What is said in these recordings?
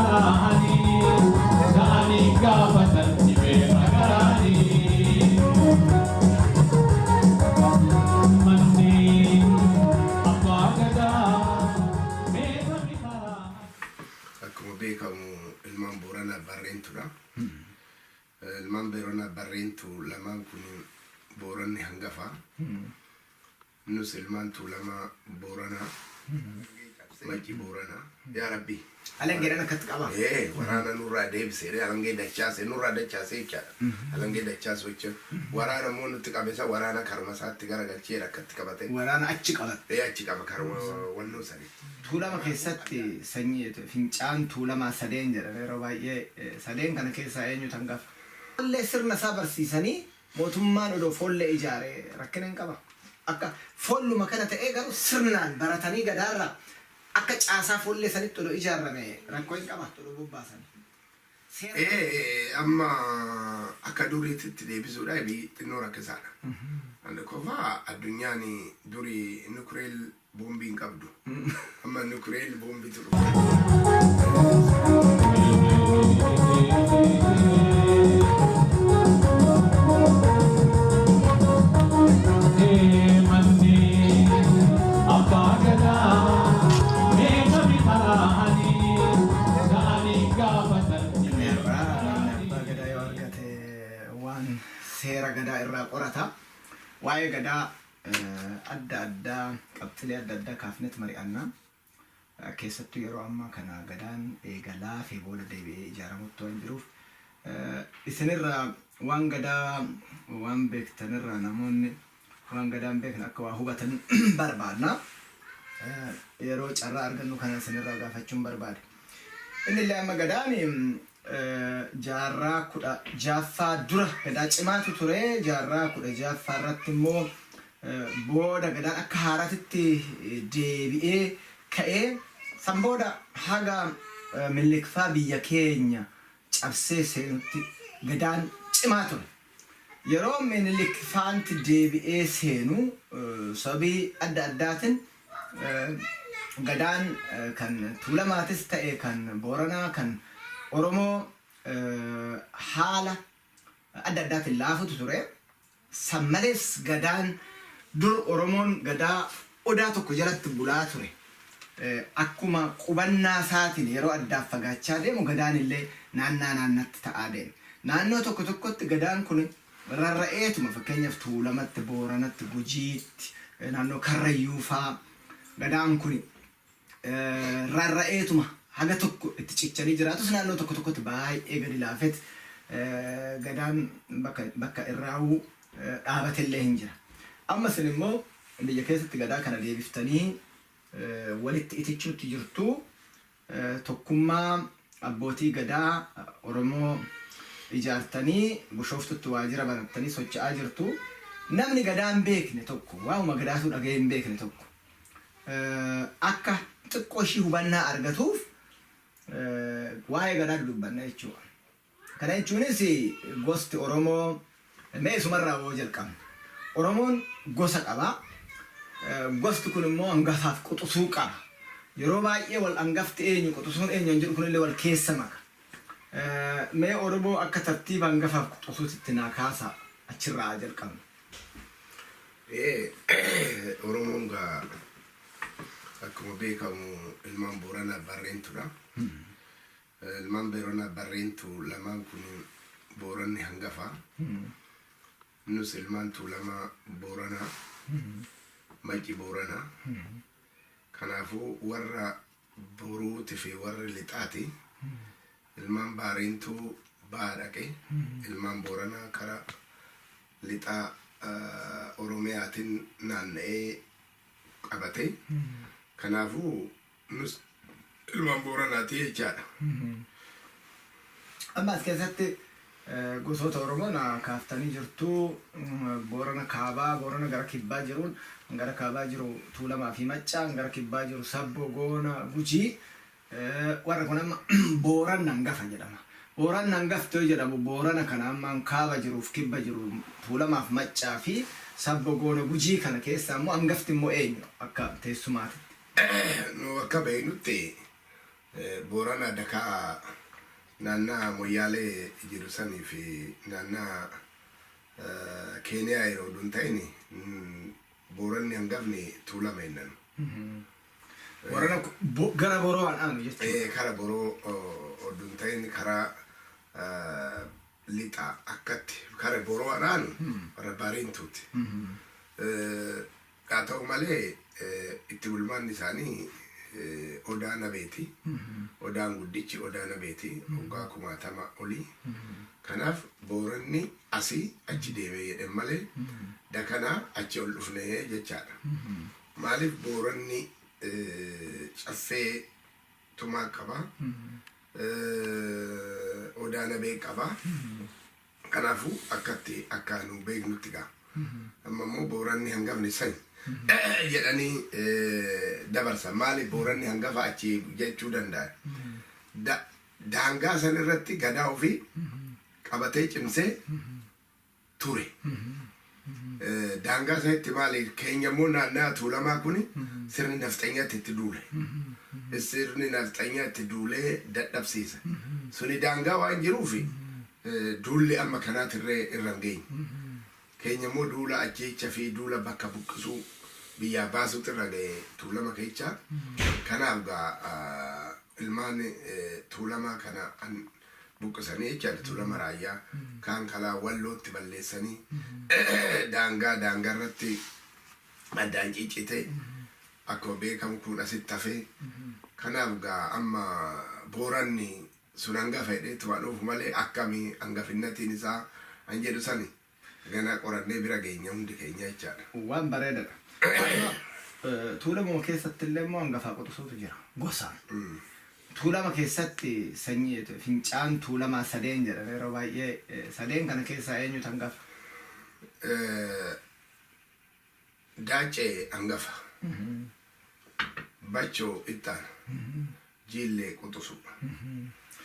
karaanii ga'anii gaafatan dhibee magaraanii. Manni abbaa gadaa meeqami karaa. Akkuma beekamu ilmaan Booranaa Barreentudha. Ilmaan Booranaa Barreentu lamaan kun Booranni hangafa. Nus ilmaan Tuulamaa Booranaa. Macci Booranaa. Yaa Rabbi. Alangeedhaan akkatti qaba. Ee, waraana nurraa deebisee alangee dachaase, nurraa dachaase jechaadha. Alangee dachaasu jechuun waraana immoo nutti qabe isa waraana karuma isaatti garagalchee akkatti qabate. Waraana achi qabate. Ee, achi qaba karuma wannoo sanitti. Tuulama keessatti sanyii fincaan Tuulamaa sadeen jedhama yeroo baay'ee, sadeen kana keessaa eenyutu hangafa? Foollee sirna isaa barsiisanii mootummaan odoo foollee ijaare rakkina hin qaba. Akka foolluma kana ta'ee garuu sirnaan baratanii gadaarraa akka caasaa foollee sanitti odoo ijaarame rakkoo hin qaba. Odoo bobbaasanii. Seera Ee, amma akka duriititti deebisuudhaaf xinnoo rakkisaadha. Ani qofaa addunyaan durii nuclear boombii hin qabdu. Amma nuclear boombiitu dhufe. Manni abbaa gadaa meeqami karaanii ga'anii gaafatan Inni irraa namni abbaa gadaa yoo argate waan seera gadaa irraa qorata. Waa'ee gadaa adda addaa, qabxilee adda addaa kaafnet mari'anna. Keessattuu yeroo ammaa kana gadaan eegalaa fi booda deebi'ee ijaaramutti waan jiruuf, isinirraa waan gadaa waan beektanirraa namoonni waan gadaa hin beekne akka waa hubatan barbaadna. Yeroo carraa argannu kana isinirraa gaafachuun barbaade. Inni illee amma gadaan jaarraa 16ffaa dura gadaa cimaatu ture. Jaarraa 16ffaa irratti immoo booda gadaan akka haaraatitti deebi'ee ka'ee, san booda haga Minilikfaa biyya keenya cabsee seenutti gadaan cimaa ture. Yeroo Minilik faanti deebi'ee seenu sababii adda addaatiin gadaan kan Tuulamaatis ta'e kan Booranaa kan Oromoo haala adda addaatiin laafutu ture. San malees gadaan dur Oromoon gadaa odaa tokko jalatti bulaa ture. Akkuma qubannaa isaatiin yeroo addaaf fagaachaa deemu gadaan illee naannaa naannatti ta'aa deeme. Naannoo tokko tokkotti gadaan kun rarra'eetuma, fakkeenyaaf Tuulamatti, Booranatti, Gujiitti, naannoo Karrayyuu faa gadaan kun rarra'eetuma haga tokko itti cichanii jiraatus, naannoo tokko tokkotti baay'ee gadi laafet gadaan bakka bakka irraawuu dhaabatellee hin jira. Amma isin immoo biyya keessatti gadaa kana deebiftanii walitti itichuutti jirtu. Tokkummaa abbootii gadaa Oromoo ijaartanii Bushooftutti waajjira banattanii socho'aa jirtu. Namni gadaa hin beekne tokko, waa'uma gadaatuu dhaga'ee hin beekne tokko akka xiqqoo ishii hubannaa argatuuf waa'ee gadaa dudubbanna jechuudha. Kana jechuunis gosti Oromoo mee isumarraa yoo jalqabne. Oromoon gosa qaba. Gosti kun immoo hangafaaf quxusuu qaba. Yeroo baay'ee wal hangafti eenyu, quxusuun eenyu kan jedhu kunillee wal keessa maka. Mee Oromoo akka tartiiba hangafaaf quxusuutti naa kaasaa, achirraa haa jalqabnu. Ee, Oromoon gaa akkuma beekamu ilmaan Booranaa Barreentudha. Ilmaan Booranaa Barreentu lamaan kun Booranni hangafa. Nus ilmaan Tuulamaa Booranaa. Macci Booranaa. Kanaafuu warra Boruuti fi warri Lixaati. Ilmaan Baareentuu ba'a dhaqe. Ilmaan Booranaa kara lixaa Oromiyaatiin naanna'ee qabate. Kanaafuu nus ilmaan Booranaati jechaadha. Amma as keessatti gosoota Oromoo na kaaftanii jirtu. Boorana kaabaa, Boorana gara kibbaa jiruun, gara kaabaa jiru Tuulamaa fi Maccaa, gara kibbaa jiru Sabbo, Goona, Gujii. Warri kun amma Booranni hangafa jedhama. Booranni hangafti yoo jedhamu Boorana kana ammaan kaaba jiruuf kibba jiru, Tuulamaaf Maccaa fi Sabbo, Goona, Gujii kana keessa ammoo hangafti immoo eenyu akka teessumaatitti? Nu akka beeknutti Boorana Dakaa naannaa Moyyaalee jiru sanii fi naannaa Keeniyaa yeroo oduu hin ta'in, Booranni hangafni Tuulama jennaan. Boorana gara Boroo waan aanu jechuudha. Kara Boroo oduu hin ta'in, karaa lixaa akkatti kara Boroo waan aanu warra Baareentuuti. Haa ta'u malee, itti bulmaanni isaanii Odaa Nabeeti. Odaan guddichi Odaa Nabeeti. Waggaa 10,000 olii. Kanaaf Booranni asii achi deemee jedhan malee dakanaa achi ol dhufnee jechaadha. Maaliif Booranni Caffee Tumaa qaba. Odaa Nabee qaba. Kanaafuu akkatti akka nu beeknutti gaa. Amma immoo Booranni hangafni sani jedhanii dabarsan. Maaliif Booranni hangafa achi jechuu danda'an? Daangaa san irratti gadaa ofii qabatee cimsee ture. Daangaa sanitti maali, keenya immoo naannaa Tuulamaa kuni sirni nafxanyaatti itti duule. Sirni nafxanyaa itti duulee dadhabsiisa. Suni daangaa waan jiruuf duulli amma kanaatirree irra hin geenye. Keenya immoo duula ajjeecha fi duula bakka buqqisuu, biyyaa baasuutu irra ga'e Tuulama keessa. Kanaaf gaa ilmaan Tuulamaa kana buqqisanii jechaadha. Tuulama Raayyaa kaan kalaa Wallootti balleessanii, daangaa daangaa irratti addaan ciccite, akkuma beekamu kun asitti hafee. Kanaaf gaa amma Booranni sun hangafa jedhee dhufu malee, akkamii hangafinnatiin isaa an jedhu sani ganaa qorannee bira geenya hundi keenya jechaadha. Waan bareedaadha. Tuulama keessatti illee immoo hangafaa quxisuutu jira gosaan. Tuulama keessatti sanyii fincaan Tuulamaa sadeen jedhama yeroo baay'ee. Sadeen kana keessaa eenyutu hangafa? Daacee hangafa. Bachoo ittaana. Jiillee quxisuu.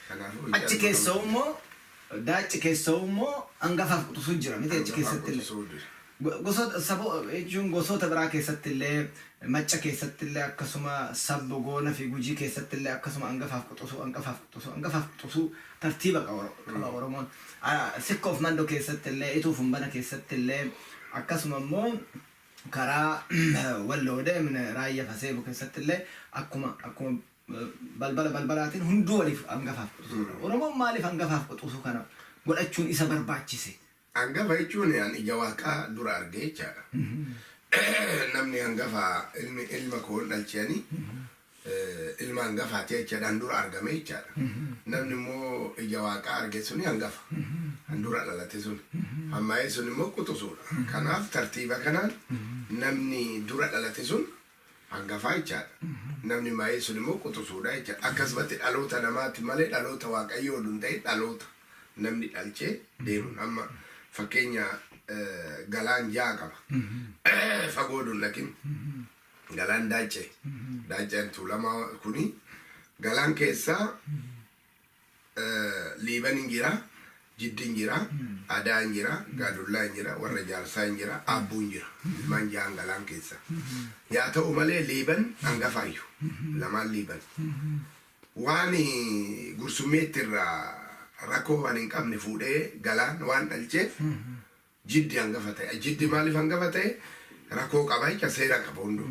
Kanaafuu Achi keessaa immoo, Daacci keessaa immoo hangafaaf quxisuu jira miti achi keessatti illee? Quxisuu jira. Gosoota sabo jechuun gosoota biraa keessatti illee, Macca keessatti illee akkasuma, Sabbo Goona fi Gujii keessatti illee akkasuma, hangafaaf quxisuu, hangafaaf quxisuu, hangafaaf quxisuu tartiiba qaba Oromoon. Sikkoof Mandoo keessatti illee, Ituuf Humbana keessatti illee akkasuma immoo, karaa Walloo deemne Raayyaa Faseeboo keessatti illee akkuma balbala balbalaatiin hunduu waliif hangafaaf quxisuudha. Oromoon maaliif hangafaaf quxisuu kana godhachuun isa barbaachise? Hangafa jechuun an ija Waaqaa dura argee jechaadha. Namni hangafa ilmi ilma koon dhalchanii ilma hangafaati jechaadhaan dura argame jechaadha. Namni immoo ija Waaqaa arge suni hangafa. Han dura dhalate sun. Hammaa'ee sun immoo quxisuudha. Kanaaf tartiiba kanaan namni dura dhalate sun hangafaa jechaadha. Namni maayee sun immoo quxisuudha jechaadha. Akkasumatti dhaloota namaati malee dhaloota Waaqayyoo oduu hin ta'in, dhaloota namni dhalchee deemuun. Amma fakkeenya Galaan ja'a qaba. Fagoo oduu hin dhaqin. Galaan Daaccee. Daacceen Tuulamaa kuni Galaan keessaa Liiban hin jira, Jiddi hin jira, Adaa hin jira, Gaadullaa hin jira, warra Jaarsaa hin jira, Aabbuu hin jira. Ilmaan ja'an Galaan keessa. Yaa ta'u malee Liiban hangafaayyuu. Lamaan Liiban. Waan gursummeetti irraa rakkoo waan hin qabne fuudhee Galaan waan dhalcheef Jiddi hangafa ta'e. Jiddi maaliif hangafa ta'e? Rakkoo qaba jecha, seera qaba hunduu.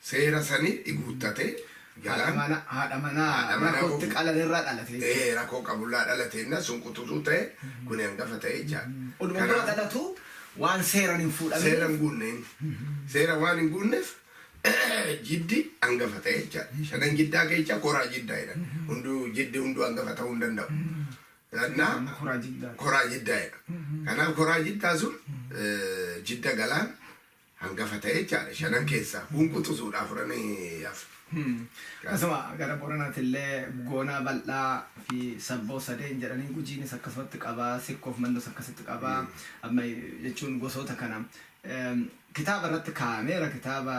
Seera sani guuttate Galaan. Haadha manaa Haadha manaa rakkootti qalan irraa dhalate jechuudha. Ee, rakkoo qabullaa dhalateenna sun quxisuu ta'e, kuni hangafa ta'e jechaadha. Oduma dura dhalatu waan seeran hin fuudhamin. Seera hin guunneen. Seera waan hin guunneef Jiddi hangafa ta'e jechaadha. Shanan Jiddaa keessa Koraa Jiddaa jedhan. Hunduu Jiddi hunduu hangafa ta'uu hin danda'u. Annaa Koraa Jiddaa. Koraa Jiddaa jedha. Kanaaf Koraa Jiddaa sun Jidda Galaan hangafa ta'e jechaadha. Shanan keessaa kun quxisuudha, afuranii hafe. Akkasuma gara Booranaatti illee Goonaa Bal'aa fi Sabboo sadeen jedhanii, Gujiinis akkasumatti qabaa, Sikkoof Mandos akkasitti qabaa. Amma jechuun gosoota kana kitaaba irratti kaa'ameera. Kitaaba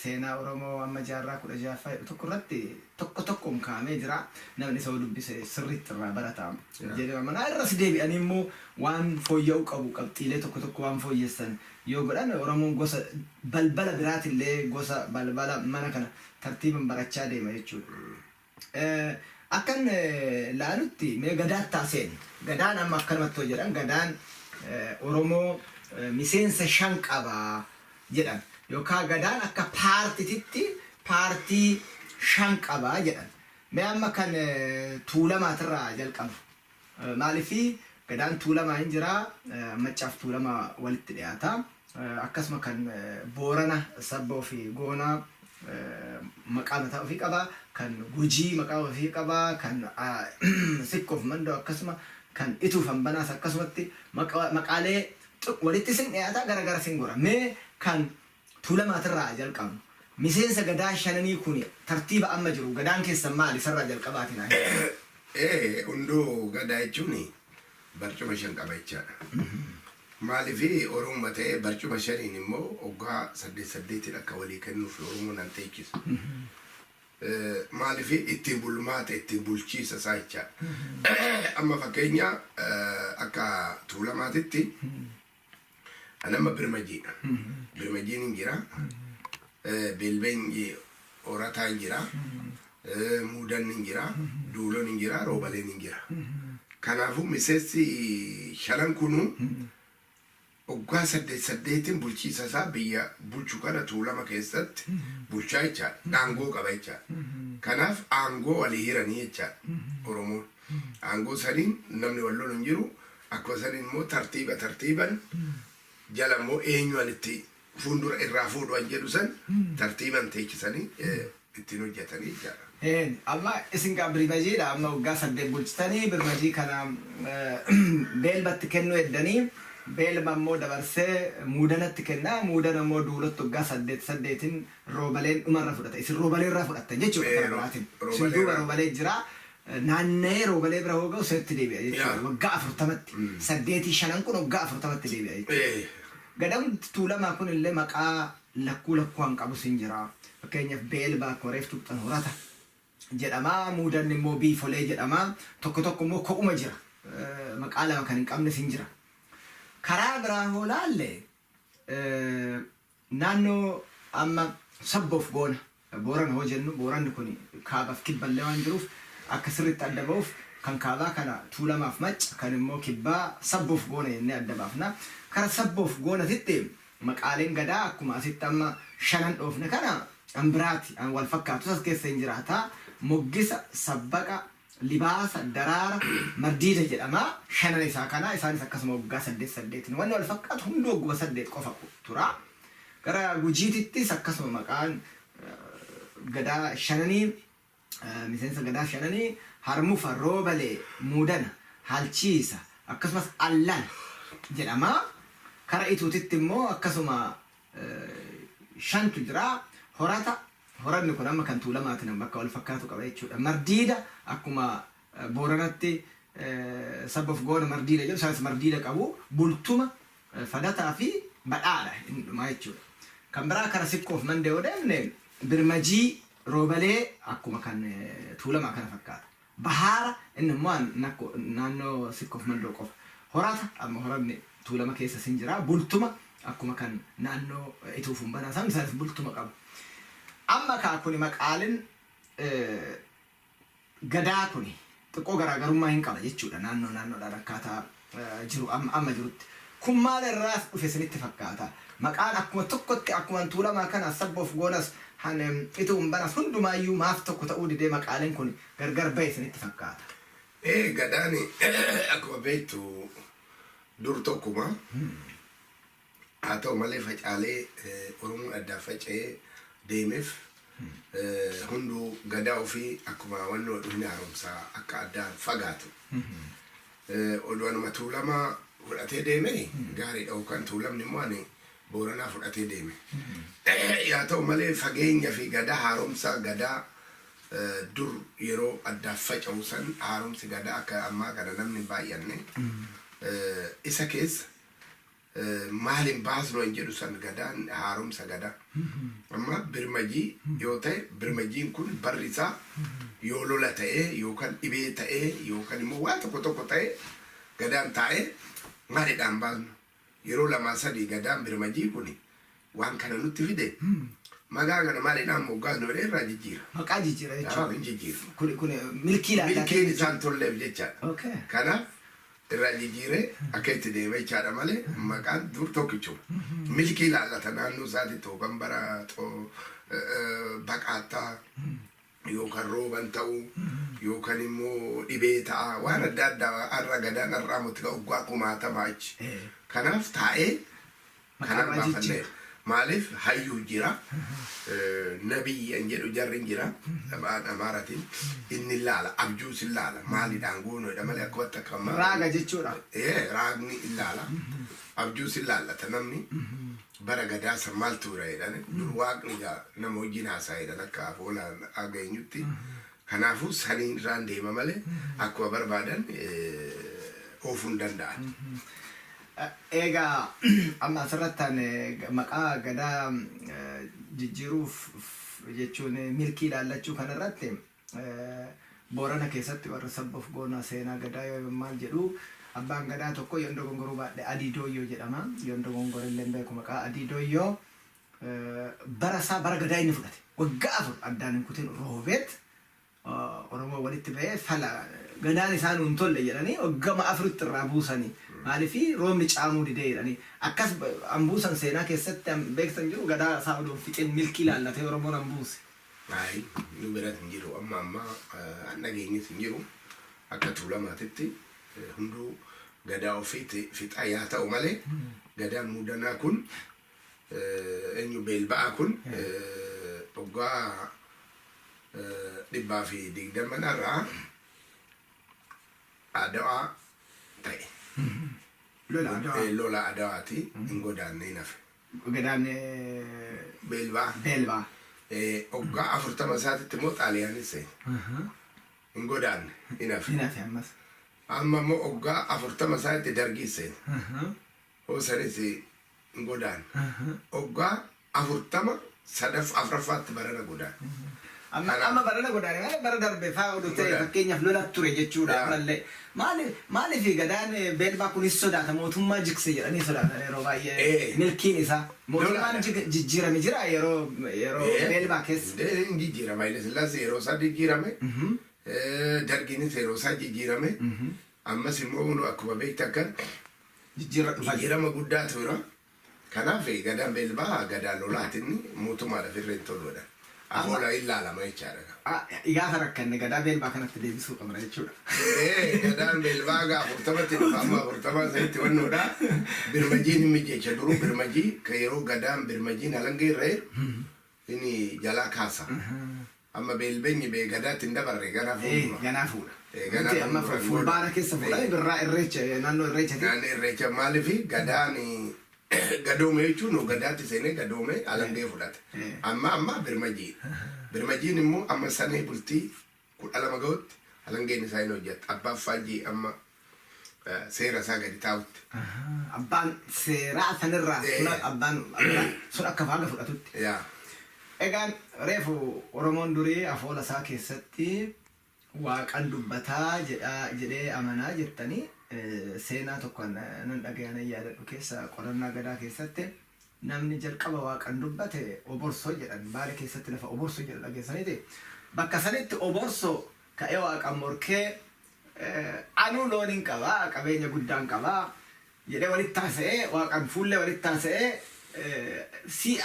seenaa Oromoo amma jaarraa 16ffaa jedhu tokko irratti tokko tokkoon kaa'amee jira. Namni isa dubbise sirriitti irraa barata jedhee amanaa. Irras deebi'anii immoo waan fooyya'uu qabu, qabxiilee tokko tokko waan fooyyessan yoo godhan, Oromoon gosa balbala biraatillee, gosa balbala mana kana tartiiban barachaa deema jechuudha. Akkan laalutti mee gadaatti taaseen gadaan amma akkanumatti hoo jedhan, gadaan Oromoo miseensa shan qaba jedhan yookaan gadaan akka paartititti paartii shan qaba jedhan. Mee amma kan Tuulamaatirraa jalqabna. Maaliifii gadaan Tuulamaa hin jira, Maccaaf Tuulamaa walitti dhiyaata. Akkasuma kan Boorana Sabboo fi Goonaa maqaa mataa ofii qaba. Kan Gujii maqaa ofii qaba. Kan Sikkoof Mandoo akkasuma, kan Ituuf Hambanaas akkasumatti maqaalee walitti sin dhiyaata, gara gara sin gora. Mee kan Tuulamaatirraa jalqabnu. Miseensa gadaa shananii kun tartiiba amma jiru gadaan keessan maali, isarraa jalqabaati naa himi. Ee, hunduu gadaa jechuun barcuma shan qaba jechaadha. Maaliif Oromuma ta'ee barcuma shaniin immoo waggaa saddeet saddeetiin akka walii kennuuf Oromoon nan teechisu. Maaliif ittiin bulmaata, ittiin bulchiisa isaa jechaadha. Amma fakkeenya akka Tuulamaatitti ani amma Birmajiidha. Birmajiin hin jira. Beelbeen Horataa hin jira. Muudanni hin jira. Duulon hin jira. Roobaleen hin jira. Kanaafuu miseensi shanan kunuu waggaa saddeet saddeetiin bulchiisa isaa biyya bulchu kana Tuulama keessatti bulchaa jechaadha. Aangoo qaba jechaadha. Kanaaf aangoo walii hiranii jechaadha Oromoon. Aangoo saniin namni wal lolu hin jiru. Akkuma saniin immoo tartiiba tartiiban jala immoo eenyu walitti fuuldura irraa fuudhu an jedhu san tartiiban teechisanii ittiin hojjetanii jechaadha. Amma isin gaa Birmajiidha, amma waggaa 8 bulchitanii Birmajii kana Beelbatti kennuu eddanii, Beelba immoo dabarsee Muudanatti kenna, Muudana immoo Duulotti, waggaa saddeet saddeetin Roobaleen dhumarra fudhata. Isin Roobaleerraa fudhattan jechuudha karaa biraatiin. Isin duuba Roobalee jira. Naanna'ee Roobalee bira hoo ga'u isinitti deebi'a jechuudha. Waggaa 40tti. Saddeetii shanan kun waggaa 40tti deebi'a jechuudha. Gadaan Tuulamaa kun illee maqaa lakkuu lakkuu han qabus hin jira. Fakkeenyaaf Beelba akkuma reef tuqxan Horata jedhama. Muudanni immoo Biifolee jedhama. Tokko tokko immoo ko'uma jira. Maqaa lama kan hin qabnes hin jira. Karaa biraa hoo laalle, naannoo amma Sabboof Goona, Boorana hoo jennu, Booranni kun kaabaaf kibballee waan jiruuf akka sirriitti adda ba'uuf kan kaabaa kana Tuulamaaf Macca, kan immoo kibbaa Sabboof Goona jennee adda baafna. Kara Sabboof Goonatitti maqaaleen gadaa akkuma asitti amma shanan dhoofne kana an biraati, an wal fakkaatus as keessa hin jiraata. Moggisa, Sabbaqa, Libaasa, Daraara, Mardiida jedhama. Shanan isaa kana isaanis akkasuma waggaa saddeet saddeetiin wanni wal fakkaatu hunduu wagguma 8 qofa tura. Gara Gujiitittis akkasuma maqaan gadaa shananii, miseensa gadaa shananii Harmufa, Roobalee, Muudana, Halchiisa akkasumas Allana jedhama. Kara Ituutitti immoo akkasuma shantu jira. Horata, Horanni kun amma kan Tuulamaatiin amma akka wal fakkaatu qaba jechuudha. Mardiida akkuma Booranatti Sabboof Goona Mardiida jedhu, isaanis Mardiida qabu. Bultuma, Fadataa fi Badhaadha inni dhumaa jechuudha. Kan biraa kara Sikkoof Mandee yoo deemne, Birmajii, Roobalee akkuma kan Tuulamaa kana fakkaata. Bahaara inni immoo naannoo Sikkoof Mandoo qofa. Horata amma Horanni Tuulama keessas hin jira. Bultuma akkuma kan naannoo Ituuf Humbanaa isaan isaanis bultuma qabu. Amma kaa kuni maqaaleen gadaa kuni xiqqoo garaagarummaa hin qaba jechuudha naannoo naannoodhaan akkaataa jiru amma jirutti. Kun maal irraas dhufe isinitti fakkaata? Maqaan akkuma tokkotti akkuma Tuulamaa kana Sabboof Goonas han Ituu Humbanas hundumaayyuu maaf tokko ta'uu didee maqaaleen kun gargar bahe isinitti fakkaata? Ee, gadaan akkuma beektu dur tokkuma. Haa ta'u malee facaalee Oromoon addaan faca'ee deemeef hunduu gadaa ofii akkuma wannoo hin haaromsaa akka addaan fagaatu. Oduu anuma Tuulamaa fudhatee deeme gaariidha, yookaan Tuulamni immoo ani Booranaa fudhatee deeme. Yaa ta'u malee fageenya fi gadaa haaromsa gadaa dur yeroo addaan faca'u san haaromsi gadaa akka ammaa kana namni hin baay'anne, isa keessa maal hin baasnu an jedhu san gadaan haaromsa gadaa. Amma Birmajii yoo ta'e, Birmajiin kun barri isaa yoo lola ta'ee yookaan dhibee ta'ee yookaan immoo waan tokko tokko ta'ee gadaan taa'ee maalidhaan baasnu, yeroo lamaa sadii gadaan Birmajii kun waan kana nutti fide. Maqaa kana maaliidhaan moggaasnu jedhee irraa jijjiira. Maqaa jijjiira jechuudha. Hin jijjiira. Kun milkii ilaallatee Milkiin isaan tolleef jechaadha. Okay. Kanaaf irraa jijjiiree akka itti deema jechaadha malee maqaan dur tokkichuma. Milkii ilaallata naannoo isaatitti yookaan bara baqaattaa yookaan rooban ta'uu yookaan immoo dhibee ta'a, waan adda addaa. Har'a gadaan har'aa muti waggaa kumaatama achi. Kanaaf taa'ee Maqaa kanaan irraa baafannee jijjiira. Maaliif hayyuu jira, nabiyyi an jedhu jarri jira afaan Amaaraatiin, inni ilaala, abjuus ilaala, maaliidhaan goonoodha malee akka wanta akka ammaa Raaga jechuudha. Raagni ilaala, abjuus ilaallata. Namni bara gadaa san maaltu jira jedhani, dur waaqni gaa nama wajjin haasaa jedhan akka afoolaan dhageenyutti. Kanaafuu saniin irraan deema malee akkuma barbaadan oofuu hin danda'an. Egaa amma asirratti ani maqaa gadaa jijjiiruuf jechuun milkii ilaallachuu kanarratti, Boorana keessatti warra sabbof goonaa seenaa gadaa yoo maal jedhu, abbaan gadaa tokko, yoon dogongoruu baadhe, Adii Dooyyoo jedhama. Yoon dogongore illee hin beeku maqaa Adii Dooyyoo. Bara isaa, bara gadaa inni fudhate, waggaa 4 addaan hin kutin roobeet Oromoo walitti bahee fala gadaan isaa nuun tolle jedhanii waggama afuritti irraa buusanii. Maaliif roobni caamuu didee jedhanii akkas an buusan. Seenaa keessatti an beektan jiru gadaa isaa odoo hin fixin milkii ilaallatee Oromoon an buuse. Ayi, nu biratti hin jiru. Amma amma an dhageenyis hin jiru. Akka Tuulamaatitti hunduu gadaa ofiitti fixaa yaa ta'u malee gadaan muudanaa kun, eenyu, beelba'aa kun waggaa 120 irraa Adawaa ta'e. Lola Adawaa. Lola Adawaati hin godaanne, hin hafe. Gadaan Beelba'aa. Beelbaa. Waggaa 40 isaatitti immoo Xaaliyaanis seene. Hin godaanne, hin hafe. Hin hafe ammas. Amma immoo waggaa 40 isaatti Dargii seene. Hoosanis hin godaanne. Waggaa 40 sadaf afuraffaatti barana godaane. Amma amma barana godaane malee bara darbe faa oduu ta'e Godaane. Fakkeenyaaf lola ture jechuudha ammallee. Maaliif gadaan beelbaa kunis sodaata, mootummaa jigse jedhanii sodaatan yeroo baay'ee milkiin isaa. Mootummaan jijjiirame jira yeroo beelbaa keessa. Hin jijjiirama. Haile Sillaasee yeroo isaa jijjiirame. Dargiinis yeroo isaa jijjiirame. Ammas immoo kun akkuma beektu akkan Jijjiirra dhufaa jira. Jijjiirama guddaatu jira. Kanaaf gadaan beelbaa gadaa lolaatiin mootummaadhaaf irra hin toluudha. Afoola ilaalama jechaadha. Gaafa rakkanne gadaa beelbaa kanatti deebisuu qabna jechuudha. Gadaan beelbaa gaa 40tti dhufa, amma 40 sanitti wannoodha. Birmajiin hin mijecha duruu, birmajii kan yeroo gadaan birmajiin halangee irra jiru inni jalaa kaasa. Amma beelbenyi bee gadaatti hin dabarre, ganaa fuuldura. Ganaa fuudha. Ganaa Miti amma fuuldura. Fulbaana keessa fuudha, birraa irreecha, naannoo irreechati. Naannoo irreecha. Maaliif gadaan gadoome jechuun nu gadaatti seenee gadoome alangee fudhate. Amma birmajii. Birmajiin immoo amma sanee bultii 12 ga'utti alangeen isaa hin hojjette. Abbaan faajjii amma seera isaa gadi taa'utti. Abbaan seeraa sanirraa sun abbaan sun akka faaga fudhatutti. Yaa. Egaan reefu Oromoon durii afoola isaa keessatti waaqan dubbataa jedhaa jedhee amanaa jettanii, seenaa tokko nan dhagaya nan yaadadhu keessa, qorannaa gadaa keessatti namni jalqaba waaqan dubbate Oborso jedhan. Baale keessatti lafa Oborso jedhu dhageessaniiti. Bakka sanitti Oborso ka'ee waaqan morkee, anuu loon hin qabaa, qabeenya guddaan qabaa jedhee walitti haasa'ee, waaqan fuullee walitti haasa'ee, si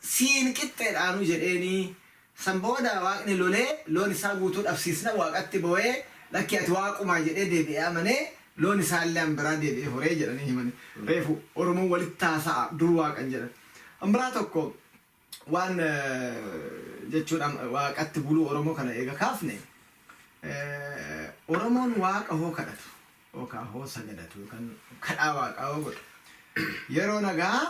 siin qixxeedhaanuu jedheenii. San booda waaqni lolee loon isaa guutuu dhabsiisna, waaqatti boo'ee, lakki ati waaqumaa jedhee deebi'ee amanee, loon isaallee an biraa deebi'ee horee jedhanii himani. Reefu Oromoon walitti haasa'a dur waaqan jedhan. An biraa tokko waan jechuudha, waaqatti buluu Oromoo kana eega kaafne, Oromoon waaqa hoo kadhatu yookaan hoo sagadatu yookaan kadhaa waaqaa hoo godhu, yeroo nagaa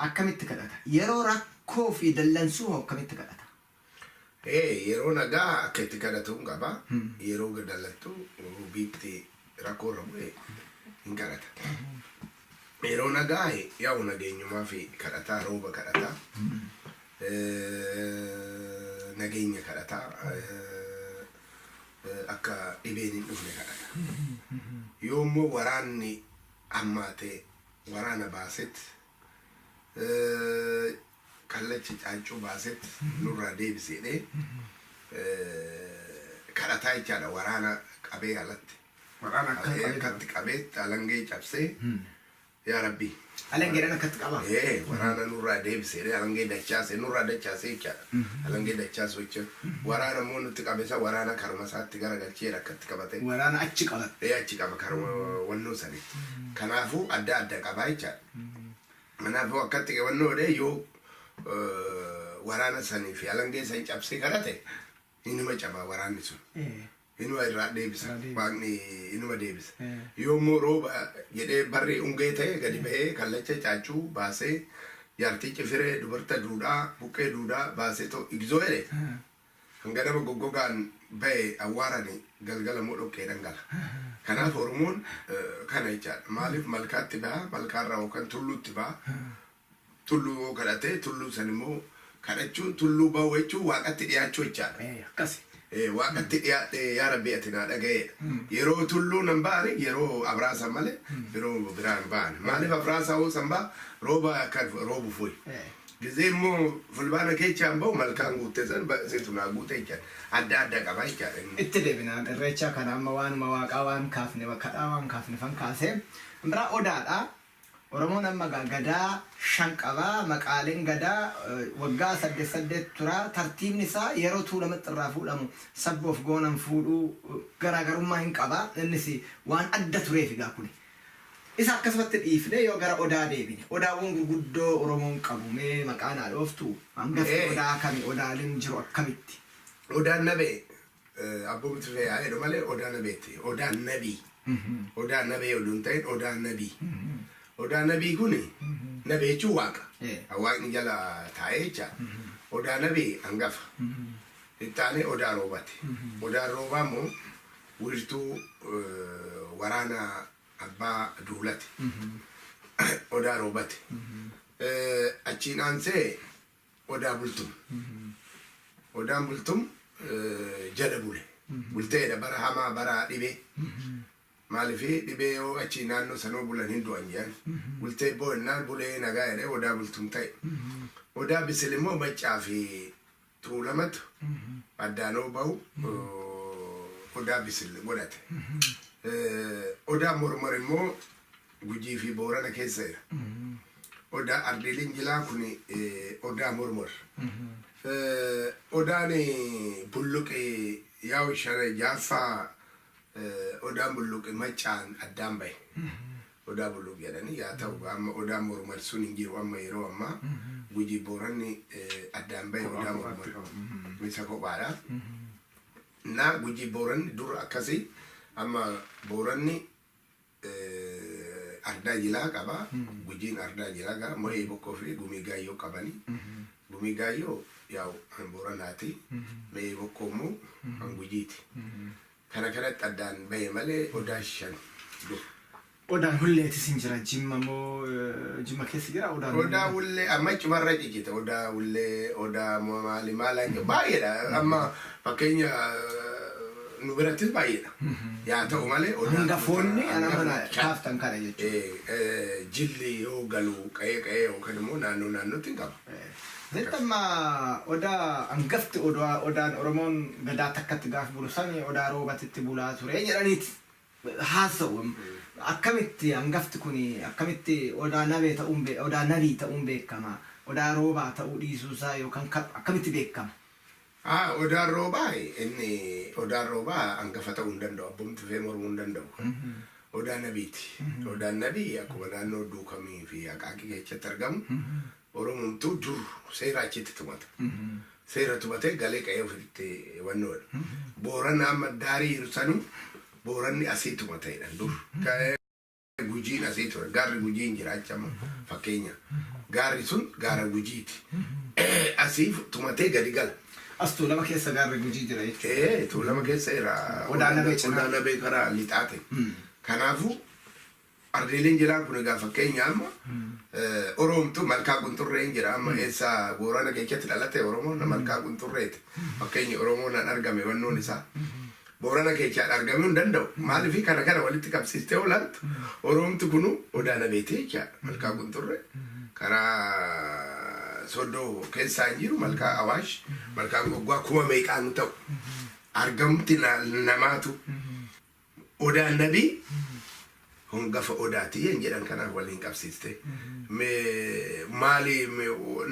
akkamitti kadhata? Yeroo rakkoo fi dallansuu hoo akkamitti kadhata? Yeroo nagaa akka itti kadhatu hin qaba. Yeroo dallattu biitti rakkoo irra bu'e hin kadhata. Yeroo nagaa yaa'u nageenyumaa fi kadhataa, rooba kadhataa, nageenya kadhataa, akka dhibeen hin dhufne kadhata. Yoo immoo waraanni hammaate waraana baaset. Kallacha caaccuu baasetti nurraa deebiseedhee kadhataa jechaadha waraana qabee alatti. Waraana akka qabee Akkatti qabee alangee cabsee yaa Rabbi. Alangeedhaan akkatti qaba. Ee, waraana nurraa deebiseedhee alangee dachaase nurraa dachaase jechaadha. Alangee dachaasu jechuun waraana immoo nutti qabesa waraana karuma isaatti garagalcheera akkatti qabate. Waraana achi qabate. Ee, achi qaba karuma wannoo sanitti. Kanaafuu adda adda qabaa jechaadha. Kanaafuu akkatti wannoo godhee yoo waraana sanii fi alangee san cabsee kadhate inuma cabaa waraanni sun. Inuma irraa deebisa. Irraa deebisa. Waaqni inuma deebisa. Yoo immoo rooba jedhee barri ungee ta'e gadi ba'ee kallacha caaccuu baasee jaartii cifiree dubarta duudhaa buqqee duudhaa baasee ta'u igzoo jedhe hanga nama goggogaan ba'e awwaarani galgala immoo dhoqqee dhangala. Kanaaf Oromoon kana jechaadha. Maaliif malkaatti ba'a? Malkaarraa yookaan tulluutti ba'a. Tulluu yoo kadhate tulluu san immoo kadhachuun tulluu ba'u jechuun waaqatti dhiyaachuu jechaadha. Akkasi. Waaqatti dhiyaadhe yaa Rabbi ati naa dhaga'eedha. Yeroo tulluu nan ba'ani yeroo abraasan malee yeroo biraa hin ba'an. Maaliif abraasaa hoo san ba'a rooba akka roobu fuyi. Gizee immoo fulbaana keechaan ba'u malkaan guutte san situ naa guute jechaadha. Adda adda qaba jechaadha inni. Itti deebinaan irreechaa kana amma waanuma waaqaa waan kaafne kadhaa waan kaafne fan kaasee biraa odaadha. Oromoon amma gadaa shan qabaa. Maqaaleen gadaa waggaa saddeet saddeet tura. Tartiibni isaa yeroo Tuulamatti irraa fuudhamu sabboof goonan fuudhuu garaagarummaa hin qaba. Innis waan adda tureef egaa kuni. Isa akkasumatti dhiifne yoo gara odaa deebine odaawwan gurguddoo Oromoon qabu mee maqaa naa dhooftu? Hangafti odaa kami? Odaaleen jiru akkamitti? Odaan nabee abboomti fe'aa jedhu malee odaa nabeetti. Odaan nabii. Odaa nabee oduu hin ta'in odaa nabii. Odaa nabii kuni nabee jechuun waaqa. Waaqni jala taa'ee jecha. Odaa nabii hangafa. Itti aanee odaa roobati. Odaan roobaa immoo wiirtuu waraana abbaa duulati. Odaa roobati. Achiin aansee odaa bultum. Odaan bultum jala bule. Bulteedha bara hamaa bara dhibee. Maaliif dhibee yoo achi naannoo sanoo bulan hin du'an jedhan. Bultee boo'ennaan bulee nagaa jedhee odaa bultum ta'e. Odaa bisil immoo maccaa fi tuulamatu addaanoo bahu odaa bisil godhate. Odaa mormor immoo Gujii fi Boorana keessa jira. Odaa ardiileen jilaa kun odaa mormor. Odaan bulluqe yaa'u shana jaaffaa odaan bulluqe maccaan addaan bahe. Odaa bulluq jedhanii yaa ta'u amma odaan mormor sun hin jiru amma yeroo ammaa Gujii Booranni addaan bahe odaa mormor. Isa kophaadha. Na Gujii Booranni dur akkasii amma Booranni ardaa jilaa qaba. Gujiin ardaa jilaa qaba. Mo'ee bokkoo fi gumii gaayyoo qabani. Gumii gaayyoo yaa'u kan Booranaati. Mo'ee bokkoo immoo kan Gujiiti. Kana kanatti addaan bahe malee odaa shan dur. Odaan hulleetis hin jira. Jimma moo Jimma keessa jira odaan Odaa hullee amma cumarra cicite. Odaa hullee odaa maali maali baay'eedha. Amma fakkeenya nu birattis baay'eedha. Yaa ta'u malee odaan Hangafoonni ana mana kaaftan kana jechuudha. Jilli yoo galu qa'ee qa'ee yookaan immoo naannoo naannootti hin qaba. Asitti amma odaa hangafti odaa odaan Oromoon gadaa takkatti gaaf bulu sani odaa roobatitti bulaa ture jedhaniiti haasa'u. Akkamitti hangafti kun akkamitti odaa nabee ta'uun odaa nabii ta'uun beekama? Odaa roobaa ta'uu dhiisuusaa yookaan akkamitti beekama? Odaan roobaa inni odaan roobaa hangafa ta'uu hin danda'u. Abbumti fee mormuu hin danda'u. Odaa nabiiti. Odaan nabii akkuma naannoo Duukamii fi Aqaaqii keessatti argamu Oromomtuu dur seera achitti tumata. Seera tumatee galee qa'ee ofitti wannoodha. Booranna amma daarii jiru sanuu Booranni asii tumata jedhan dur. Gujiin asii ture. Gaarri Gujiin jira achi amma fakkeenya. Gaarri sun gaara Gujiiti. Asii tumatee gadi gala. As Tuulama keessa gaarri Gujii jira jechuudha. Ee, Tuulama keessa jira. Odaa Nabee cinaa. Odaa Nabee karaa lixaa ta'e. Kanaafuu ardiileen jilaa kun egaa fakkeenya amma Oroomtu malkaa qunxurreen jira amma eessa Boorana keessatti dhalate Oromoon malkaa qunxurreeti. Fakkeenya Oromoon an argame wannoon isaa. Boorana keessaa argamuu hin danda'u. Maaliif kana kana walitti qabsiistee olaaltu Oroomtu kunu odaa nabeeti jechaadha. Malkaa qunxurree karaa Sooddoo keessaa hin jiru malkaa Awaash, malkaan Goggogaa kuma meeqaan ta'u. Argamti namaatu Odaan Nabii hongafa Odaati hin jedhan, kanaaf waliin qabsiiste. Maali,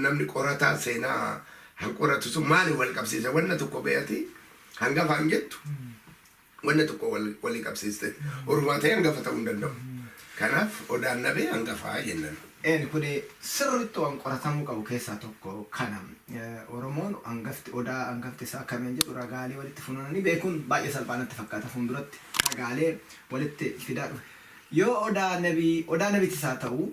namni qorataa seenaa han qoratu sun maali wal qabsiise? Wanna tokko beeyati hangafa hin jettu, wanna tokko walii qabsiiste orumaa ta'e hangafa ta'uu hin danda'u. Kanaaf Odaan Nabee hangafaa jennan. Een, kun sirriitti waan qoratamuu qabu keessaa tokko kana. Oromoon hangafti Odaa hangafti isaa kamiin jedhu ragaalee walitti funaananii beekuun baay'ee salphaa natti fakkaata, fuulduratti ragaalee walitti fidaa dhufe. Yoo Odaa Nabii, Odaa Nabiitis haa ta'u,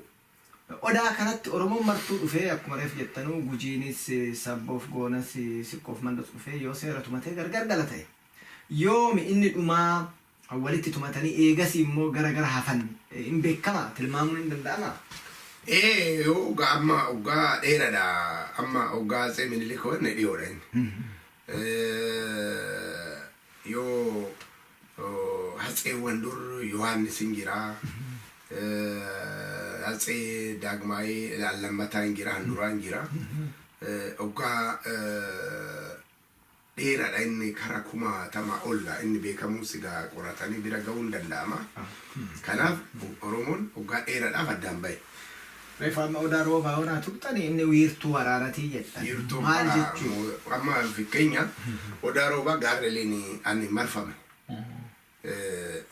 Odaa kanatti Oromoon martuu dhufee, akkuma reef jettanuu, Gujiinis, Sabboof Goonas, Sikkoof Mandos dhufee yoo seera tumatee gargar gala ta'e, yoomi inni dhumaa walitti tumatanii eegasii immoo gara gara hafan hin beekama, tilmaamuun hin danda'amaa? Ee, yoo amma waggaa dheeraadha. Amma waggaa Atsee Minilik wanne dhiyoodha inni. Yoo Hatseewwan dur Yohaannis hin jira. Hatsee Daagmaayii Lammataa hin jira, Handuraa hin jira. Waggaa dheeraadha inni, kara 10,000 olla inni beekamus egaa qoratanii bira ga'uu hin danda'ama. Kanaaf Oromoon waggaa dheeraadhaaf addaan bahe. Reefu amma Odaa Roobaa onaa tuqxanii, inni wiirtuu waraanatii jettan. Wiirtuu Maal jechuun? Amma fakkeenya Odaa Roobaa gaarreeleen ani marfame.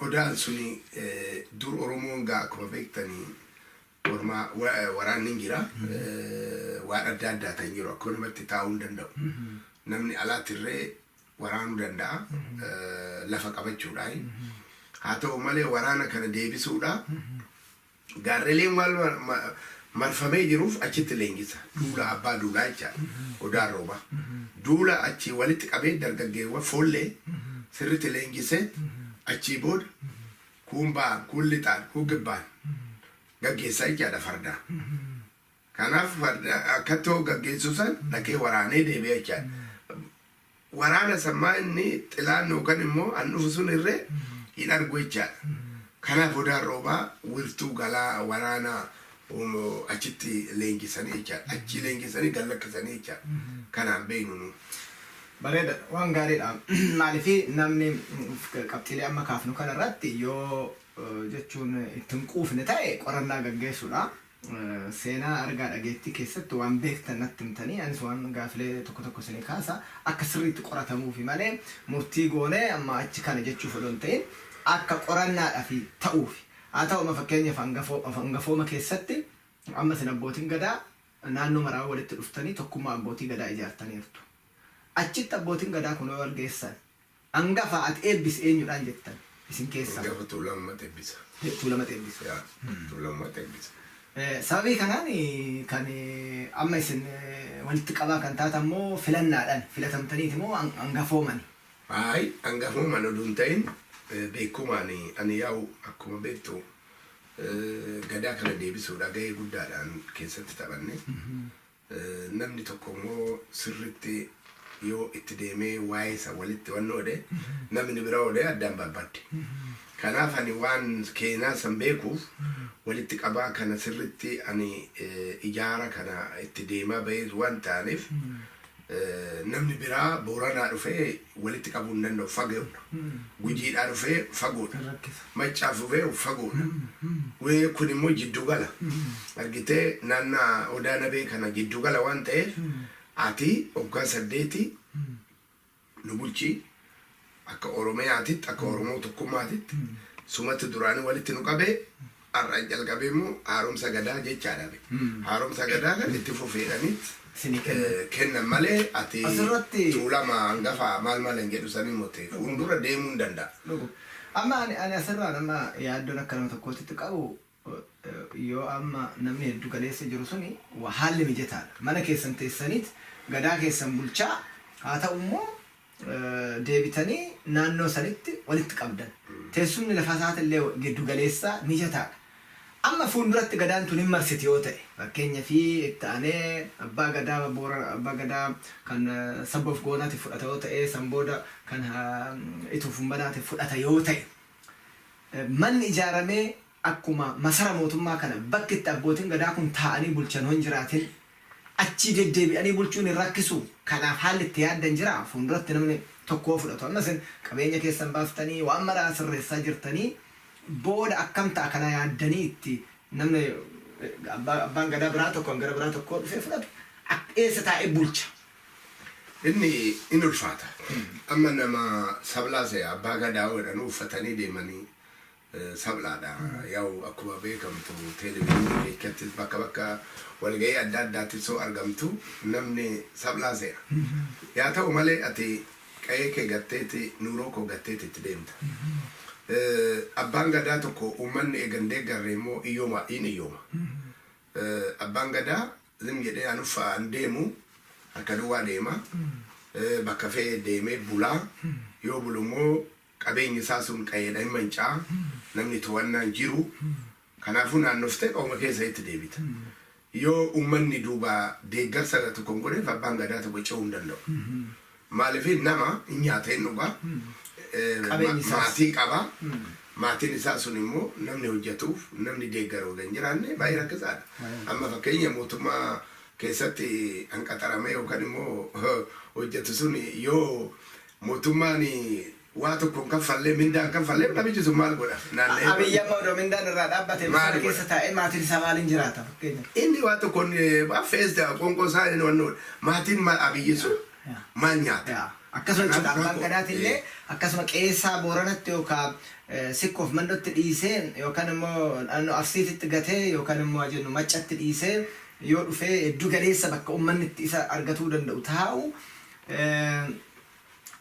Odaan suni dur Oromoon gaa akkuma beektanii ormaa waraanni hin jira. Waan adda addaa kan jiru akkanumatti taa'uu hin danda'u. Namni alaatirree waraanuu danda'a lafa qabachuudhaan. Haa ta'u malee waraana kana deebisuudha. Gaarreeleen waan marfamee jiruuf achitti leenjisa. Duula abbaa duulaa jechaadha. Odaan Roobaa. Duula achii walitti qabee dargaggeewwan foollee sirriitti leenjisee achii booda kuun ba'an, kuun lixaan, kuun gibbaan gaggeessaa jechaadha fardaan. Kanaaf farda akkatti hoo gaggeessu san dhaqee waraanee deebi'a jechaadha. Waraana sammaa inni xilaan yookaan immoo an dhufu sun irree hin argu jechaadha. Kanaaf Odaan Roobaa wirtuu galaa waraana achitti leenjisanii jechaadha. Achi leenjisanii gad lakkisanii jechaadha. Kanaan beeknu nu. Bareeda, waan gaariidha. Maaliif, namni qabxiilee amma kaafnu kana irratti yoo jechuun ittiin quufne ta'e qorannaa gaggeessuudha. Seenaa argaa dhageettii keessatti waan beektan natti himtanii, anis waan gaafilee tokko tokko isinii kaasa, akka sirriitti qoratamuufi malee murtii goonee amma achi kana jechuuf odoo hin ta'in akka qorannaadhaaf ta'uufi. Haa ta'u, amma fakkeenyaaf hangafooma keessatti amma isin abbootiin gadaa naannoo maraa walitti dhuftanii tokkummaa abbootii gadaa ijaartaniirtu. Achitti abbootiin gadaa kun yoo wal geessan, hangafa ati eebbisi eenyudhaan jettan isin keessaa? Hangafa Tuulamatti eebbisa. Tuulamatti eebbisa. Yaa, Tuulamatti eebbisa. Sababii kanaan kan amma isin walitti qabaa kan taatan immoo filannaadhaan filatamtaniiti moo hangafoomani? Ayi, hangafooman oduu hin ta'in, beekumaan ani yaa'u akkuma beektu gadaa kana deebisuudha gahee guddaadhaan keessatti taphanne. Namni tokko immoo sirritti yoo itti deemee waa'ee isa walitti wanni odhe, namni bira odhe addaan barbaadde. Kanaaf ani waan keenaa san beekuuf walitti qabaa kana sirritti ani ijaara kana itti deemaa bahee waan ta'aniif, namni biraa Booranaa dhufee walitti qabuu hin danda'u, fagoodha. Gujiidhaa dhufee fagoodha. Maccaaf dhufee fagoodha. Kun immoo jiddugala. Argitee, naannaa Odaa Nabee kana jiddugala waan ta'eef, ati waggaa 8 nu bulchi, akka Oromiyaatitti, akka Oromoo tokkummaatitti sumatti duraanii walitti nu qabee, har'a jalqabee immoo haaromsa gadaa jechaadha. Haaromsa gadaa kan itti fufeedhanitti Isinii kennan. Kennan malee ati Asirratti- Tuulama hangafa maal maal hin jedhu sanii mote fuuldura deemuu hin danda'a. Dhugu. Amma ani asirraan amma yaaddoon akka nama tokkootitti qabu, yoo amma namni heddu galeessa jiru suni haalli mijataadha. Mana keessan teessaniit gadaa keessan bulchaa, haa ta'u immoo deebitanii naannoo sanitti walitti qabdan. Teessumni lafa isaatillee giddu galeessaa mijataadha. Amma fuulduratti gadaan tun hin marsiti yoo ta'e, fakkeenya fi itti aanee abbaa gadaa Boora, abbaa gadaa kan Sabboof Goonaatiif fudhata yoo ta'e, san booda kan Ituuf Humbanaatiif fudhata yoo ta'e, manni ijaaramee akkuma masara mootummaa kana bakki itti abbootiin gadaa kun taa'anii bulchan hon jiraatin. Achii deddeebi'anii bulchuun hin rakkisu. Kanaaf haalli itti yaaddan jira. Fuulduratti namni tokko fudhatu. Amma isin qabeenya keessan baaftanii waan maraa sirreessaa jirtanii, booda akkam ta'a kana yaaddanii itti namni abbaan gadaa biraa tokko gara biraa tokko dhufee fudhatu eessa taa'ee bulcha? Inni in ulfaata. Amma nama sablaa se'a abbaa gadaa jedhan uffatanii deemanii sablaadha. Yaa'u akkuma beekamtu televezyiinii keessattis bakka bakka walgahii adda addaattis soo argamtu namni sablaa se'a. Yaa ta'u malee, ati qe'ee kee gatteeti, nuuroo koo gatteeti itti deemta. Abbaan gadaa tokko uummanni eegan deeggarre immoo iyyooma in iyyooma. Abbaan gadaa zim jedhee an uffaan deemu, harka duwwaa deema. Bakka fe'e deemee bulaa. Yoo bulu immoo qabeenyi isaa sun qe'eedha, hin mancaa. Namni to'annaan jiru. Kanaafuu naannoftee qooma keessa itti deebita. Yoo uummanni duuba deeggarsa tokko hin godheef, abbaan gadaa tokko ce'uu hin danda'u. Maaliif? Nama hin nyaata, hin dhugaa. Qabeenyi isaas. Maatii qaba. Maatiin isaa sun immoo namni hojjetuuf, namni deeggaru hin jiraanne, baay'ee rakkisaadha. Amma fakkeenya mootummaa keessatti hanqaxaramee yookaan immoo hojjetu sun, yoo mootummaan waa tokko hin kaffallee, mindaa hin kaffallee, namichi sun maal godha? Naanna'ee Abiyyi amma odoo mindaan irraa dhaabbate Maal sana godha? keessa taa'ee maatiin isaa maaliin jiraata fakkeenyaaf? Inni waa tokkoon affees qoonqoo isaa inni wannoodha. Maatiin Abiyyi sun maal nyaata? Yaa. Akkasuma jechuudha, Kanaaf abbaan rakkoo. gadaatillee akkasuma qeessaa Booranatti yookaan Sikkoof Mandotti dhiisee yookaan immoo naannoo Arsiititti gatee yookaan immoo haa jennu Maccatti dhiisee yoo dhufee hedduu galeessa bakka uummanni itti isa argatuu danda'u taa'u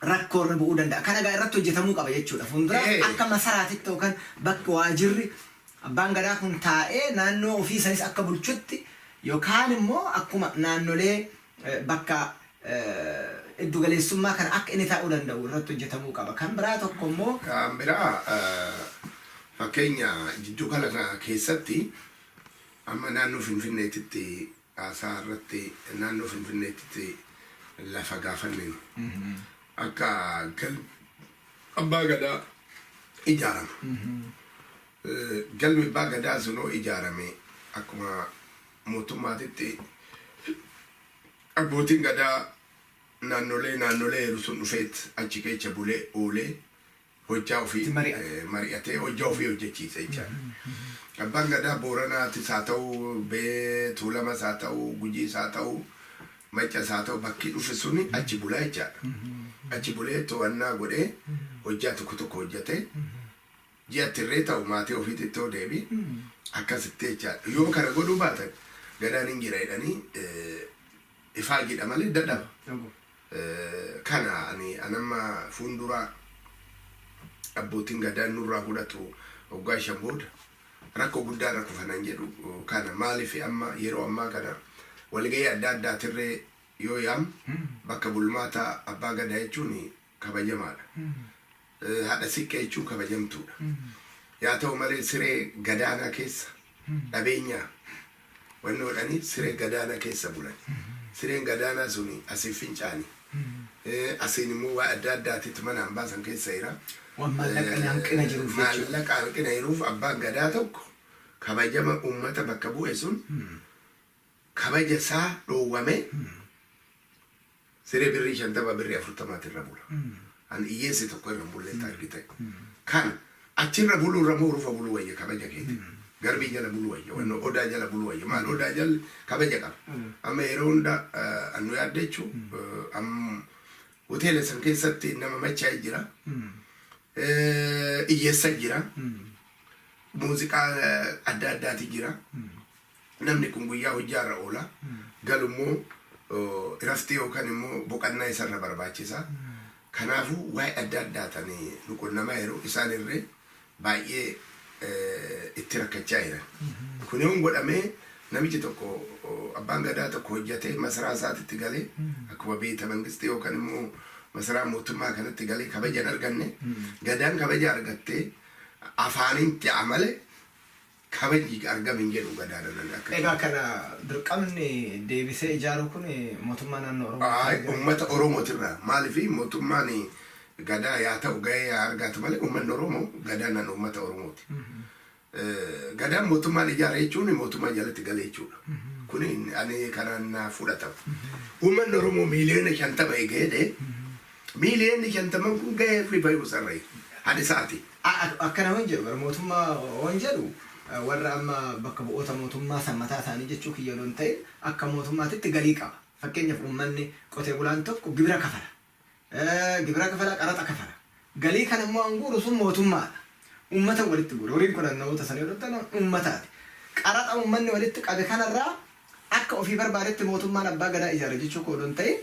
rakkoo irra bu'uu danda'a. Kana egaa irratti hojjetamuu qaba jechuudha. Fuulduraaf akka masaraatitti yookaan bakki waajirri abbaan gadaa kun taa'ee naannoo ofii sanis akka bulchutti, yookaan immoo akkuma naannolee bakka iddu galeessummaa kana akka inni taa'uu danda'u irratti hojjetamuu qaba. Kan biraa tokko immoo Kan biraa, fakkeenya jidduu kana keessatti amma naannoo Finfinneetitti haasaa irratti naannoo Finfinneetitti lafa gaafanneen akka galmi abbaa gadaa ijaarama. Galmi abbaa gadaa sunoo ijaarame, akkuma mootummaatitti abbootiin gadaa naannolee yeroo sun dhufeet achi keessa bulee oolee hojjaa ofii Itti mari'ata. Mari'atee hojjaa ofii hojjechiise jechaadha. Abbaan gadaa Booranaatis haa ta'u, Bee Tuulamas haa ta'u, Gujiis haa ta'u, Maccas haa ta'u, bakki dhufe suni achi bulaa jechaadha. Achi bulee to'annaa godhee hojjaa tokko tokko hojjetee ji'atti irree ta'u maatii ofiitti yoo deebi akkasitti jechaadha. Yoo kana godhuu baatan gadaan hin jira jedhanii ifaa jedha malee dadhaba. Kana ani anamma fuuldura abbootiin gadaa nurraa fudhatu waggaa 5 booda rakkoo guddaa irra kufanan jedhu kana. Maaliif? Amma yeroo ammaa kana walgahii adda addaatirree yoo yaam, bakka bulmaata abbaa gadaa jechuun kabajamaadha. Haadha siqqee jechuun kabajamtuudha. Yaa ta'u malee, siree gadaanaa keessa dhabeenyaa wanni godhanii siree gadaanaa keessa bulan. Sireen gadaanaa suni asiin fincaani. Asiin immoo waa adda addaatitti mana hambaasan keessa jira. Waan maallaqa hanqina jiruuf jechuudha. Maallaqa hanqina jiruuf abbaan gadaa tokko kabajama uummata bakka bu'e sun kabaja isaa dhoowwame siree birrii 50, birrii 40 irra bula. An hiyyeessi tokko irra hin bulletti argite. Kan achirra buluu irra moo rufa buluu wayya kabaja keeti. Garbii jala buluu wayya, wanno odaa jala buluu wayya. Maal, odaa jalli kabaja qaba. Amma yeroo hunda annu yaadde jechuun hoteela san keessatti nama machaa'e jira. Hiyyeessa jira. Muuziqaa adda addaati jira. Namni kun guyyaa hojjaarra oola. Galummoo rafti yookaan immoo boqannaa isarra barbaachisa. Kanaafuu waa'ee adda addaataan nu qunnamaa yeroo isaan irree baay'ee itti rakkachaa jiran. Kun yoon godhamee namichi tokko, abbaan gadaa tokko hojjetee masaraa isaatitti galee akkuma beeta mangistii yookaan immoo masaraa mootummaa kanatti galee kabaja hin arganne, gadaan kabaja argattee afaaniin ja'a malee kabajni argame hin jedhu gadaadhaan akka. Egaa kana dirqamni deebisee ijaaruu kun mootummaa naannoo Oromoo Ay, uummata Oromootirraa. Maaliif? Mootummaan gadaa yaa ta'u gahee yaa argatu malee, uummanni Oromoo gadaa nan uummata Oromooti. Gadaan mootummaan ijaara jechuun mootummaa jalatti gale jechuudha. Kuni ani kanaan naa fudhatama. Uummanni Oromoo 50 miiliyoona eegee 50 miiliyoonni kun gahee fi bahuu sarree haadha isaati. Akkana waan jedhu bara mootummaa waan jedhu, warra amma bakka bu'oota mootummaa san mataa isaanii jechuu kiyya odoo hin ta'in, akka mootummaatitti galii qaba. Fakkeenyaaf, uummanni qotee bulaan tokko gibira kafala. Gibira kafala, qaraxa kafala. Galii kana immoo an guuru sun mootummaadha. Uummata walitti guura. Horiin kun namoota sanii odoo hin ta'in uummataati. Qaraxa uummanni walitti qabe kanarraa akka ofii barbaadetti mootummaan abbaa gadaa ijaara jechuu koo odoo hin ta'in,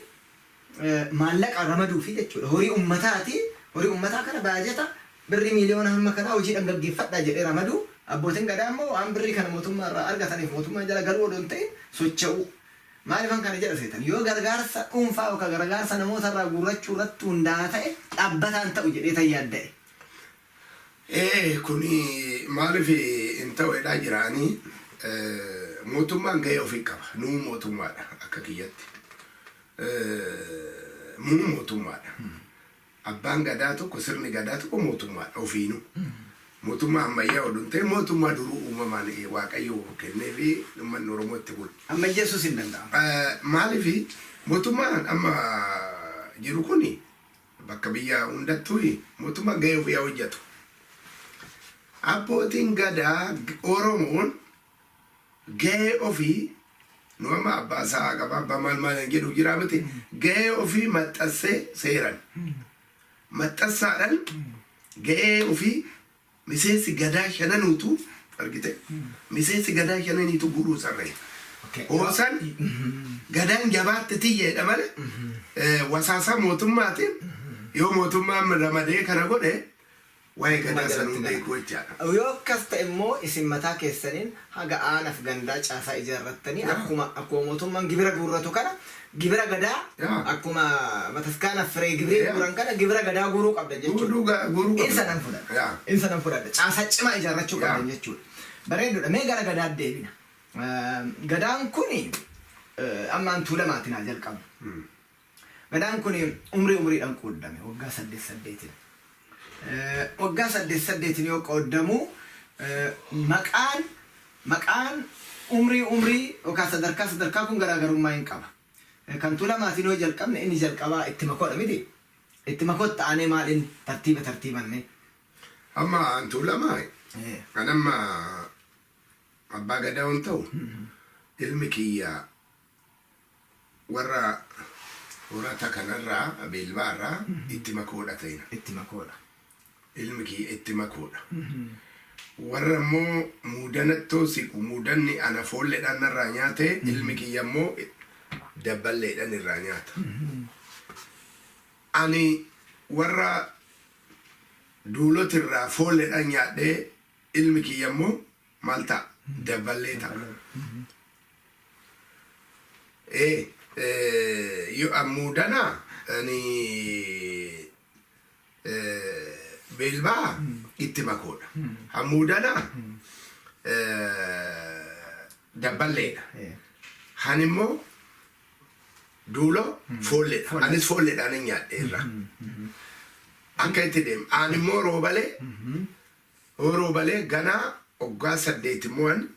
maallaqa ramaduufi jechuudha. Horii uummataati. Horii uummataa kana baajata birrii miiliyoona hamma kanaa hojiidhaan gaggeeffadhaa jedhee ramaduu. Abbootiin gadaa immoo waan birrii kana mootummaa irraa argataniif mootummaa jala galuu odoo hin ta'in socho'uu. Maaliifan kana jedha seetan? Yoo gargaarsa dhuunfaa yookaan gargaarsa namoota irraa guurrachuu irratti hundaa'aa ta'e, dhaabbataan ta'u jedhee tan yaadda'e. Ee, kuni maaliif hin ta'uedhaa jiraanii, mootummaan gahee ofii qaba. Nuu mootummaadha akka kiyyatti. Muu mootummaadha. Abbaan gadaa tokko, sirni gadaa tokko mootummaadha ofiinuu. Mootummaa ammayyaa oduu hin ta'in, mootummaa duruu uumamaan Waaqayyo kennee fi uummanni Oromoo itti bulu. Ammayyeessuus hin danda'amu. Maaliif mootummaan amma jiru kuni bakka biyya hundattuu mootummaan gahee ofii haa hojjetu. Abbootiin gadaa Oromoon gahee ofii, nu amma abbaa isaa qaba, abbaa maal maal jedhu jira miti, gahee ofii maxxansee, seeran maxxansaadhaan gahee ofii miseensi gadaa shananuutu argite, miseensi gadaa shananiitu guuruu sarree. Hoosan gadaan jabaatte tiyyeedha malee, wasaasaa mootummaatiin yoo mootummaan ramadee kana godhe, waa'ee gadaa sanuu beekuu jechaadha. Yoo akkas ta'e immoo, isin mataa keessaniin haga aanaaf gandaa caasaa ijaarrattanii akkuma mootummaan gibira guurratu kana gibira gadaa, akkuma bataskaanaaf firee gibirii guuran kana gibira gadaa guuruu qabdan jechuudha. Guuruu qabda. Isa nan fudhadha. Isa nan fudhadha. Caasaa cimaa ijaarrachuu qabdan jechuudha. Bareedudha. Mee gara gadaatti deebina. Gadaan kuni ammaan Tuulamaatiin haa jalqabnu. Gadaan kun umrii umriidhaan qooddame, waggaa saddeet saddeetiin. Waggaa saddeet saddeetiin yoo qooddamu, maqaan umrii umrii yookaan sadarkaa sadarkaa kun garaagarummaa hin qaba. Kan Tuulamaatiin yoo jalqabne, inni jalqabaa itti makoodha miti. Itti makootti aanee maal inni tartiiba tartiiban mee? Amma Tuulamaa kan amma abbaa gadaa waan ta'u, ilmi kiyya warra horata kanarraa, beelbaarraa itti makoodha ta'ina. Itti makoodha. Ilmi kiyya itti makoodha. Warra immoo muudanattoo siqu, muudanni ana foolleedhaan narraa nyaate, ilmi kiyya immoo dabballeedhaan irraa nyaata. Ani warra duulotirraa foolleedhaan nyaadhee, ilmi kiyya immoo maal ta'a? Dabballee ta'a. Ee, yoo muudana ani beelbaa itti makoodha. Hamuudana dabballeedha. Han immoo duulo foolleedha. Anis foolleedhaan hin nyaadhe irraa. Akka itti deema. Aan immoo roobalee, roobalee ganaa waggaa 8 immoo ani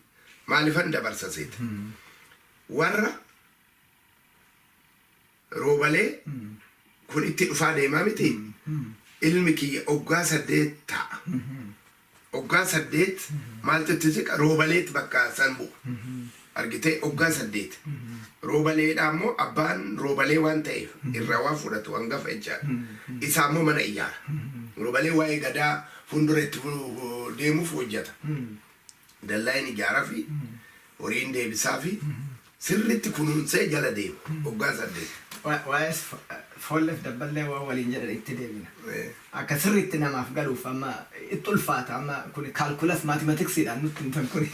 maalifan dabarsa seeta? Warra roobalee kun itti dhufaa deemaa miti. Ilmi kiyya waggaa 8 ta'a. Waggaa 8 maaltu itti siqa? Roobaleet bakka san bu'a. Argitee, waggaa 8. Roobaleedha immoo abbaan roobalee waan ta'eef irraa waan fudhatu hangafa jechaadha. Isaa immoo mana ijaara. Roobalee waa'ee gadaa fuuldura itti deemuuf hojjeta. Dallaa inni ijaaraa fi horiin deebisaa fi sirriitti kunuunsee jala deema. Waggaa 8. Waa'ee foolleef dabballee waan waliin jedhan itti deebina. Akka sirriitti namaaf galuuf, amma itti ulfaata, amma kun calculus mathematicsiidhaan nutti himtan kun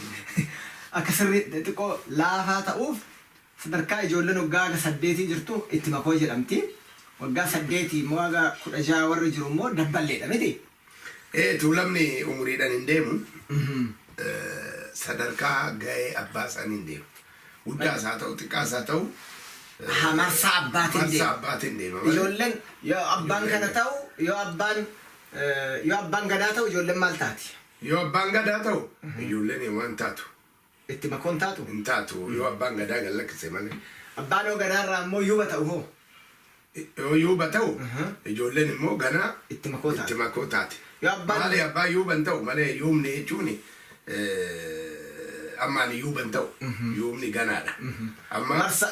akka sirrii xiqqoo laafaa ta'uuf, sadarkaa ijoolleen waggaa haga 8 jirtu itti makoo jedhamti. Waggaa 8 immoo haga 16 warri jiru immoo dabballeedha miti. Ee, Tuulamni umuriidhaan hin deemu. Sadarkaa gahee abbaa isaanii hin deemu. Guddaas haa ta'u, xiqqaas haa ta'u. Marsaa abbaatiin Marsaa deema. abbaatiin deema malee. Ijoolleen yoo abbaan kana ta'u, yoo abbaan gadaa ta'u, ijoolleen maal taati? Yoo abbaan gadaa ta'u ijoolleen waan taatu. Itti makoon taatu. Hin taatu yoo abbaan gadaa gad lakkise malee. Abbaan hoo gadaarraa immoo yuuba ta'u hoo? Yoo yuuba ta'u ijoolleen immoo ganaa Itti makoo taate. Itti makoo taate. Yoo abbaan Maali abbaa yuuba hin ta'u malee yuubni jechuun ammaan yuuba hin ta'u. Yuubni ganaadha. Amma Marsa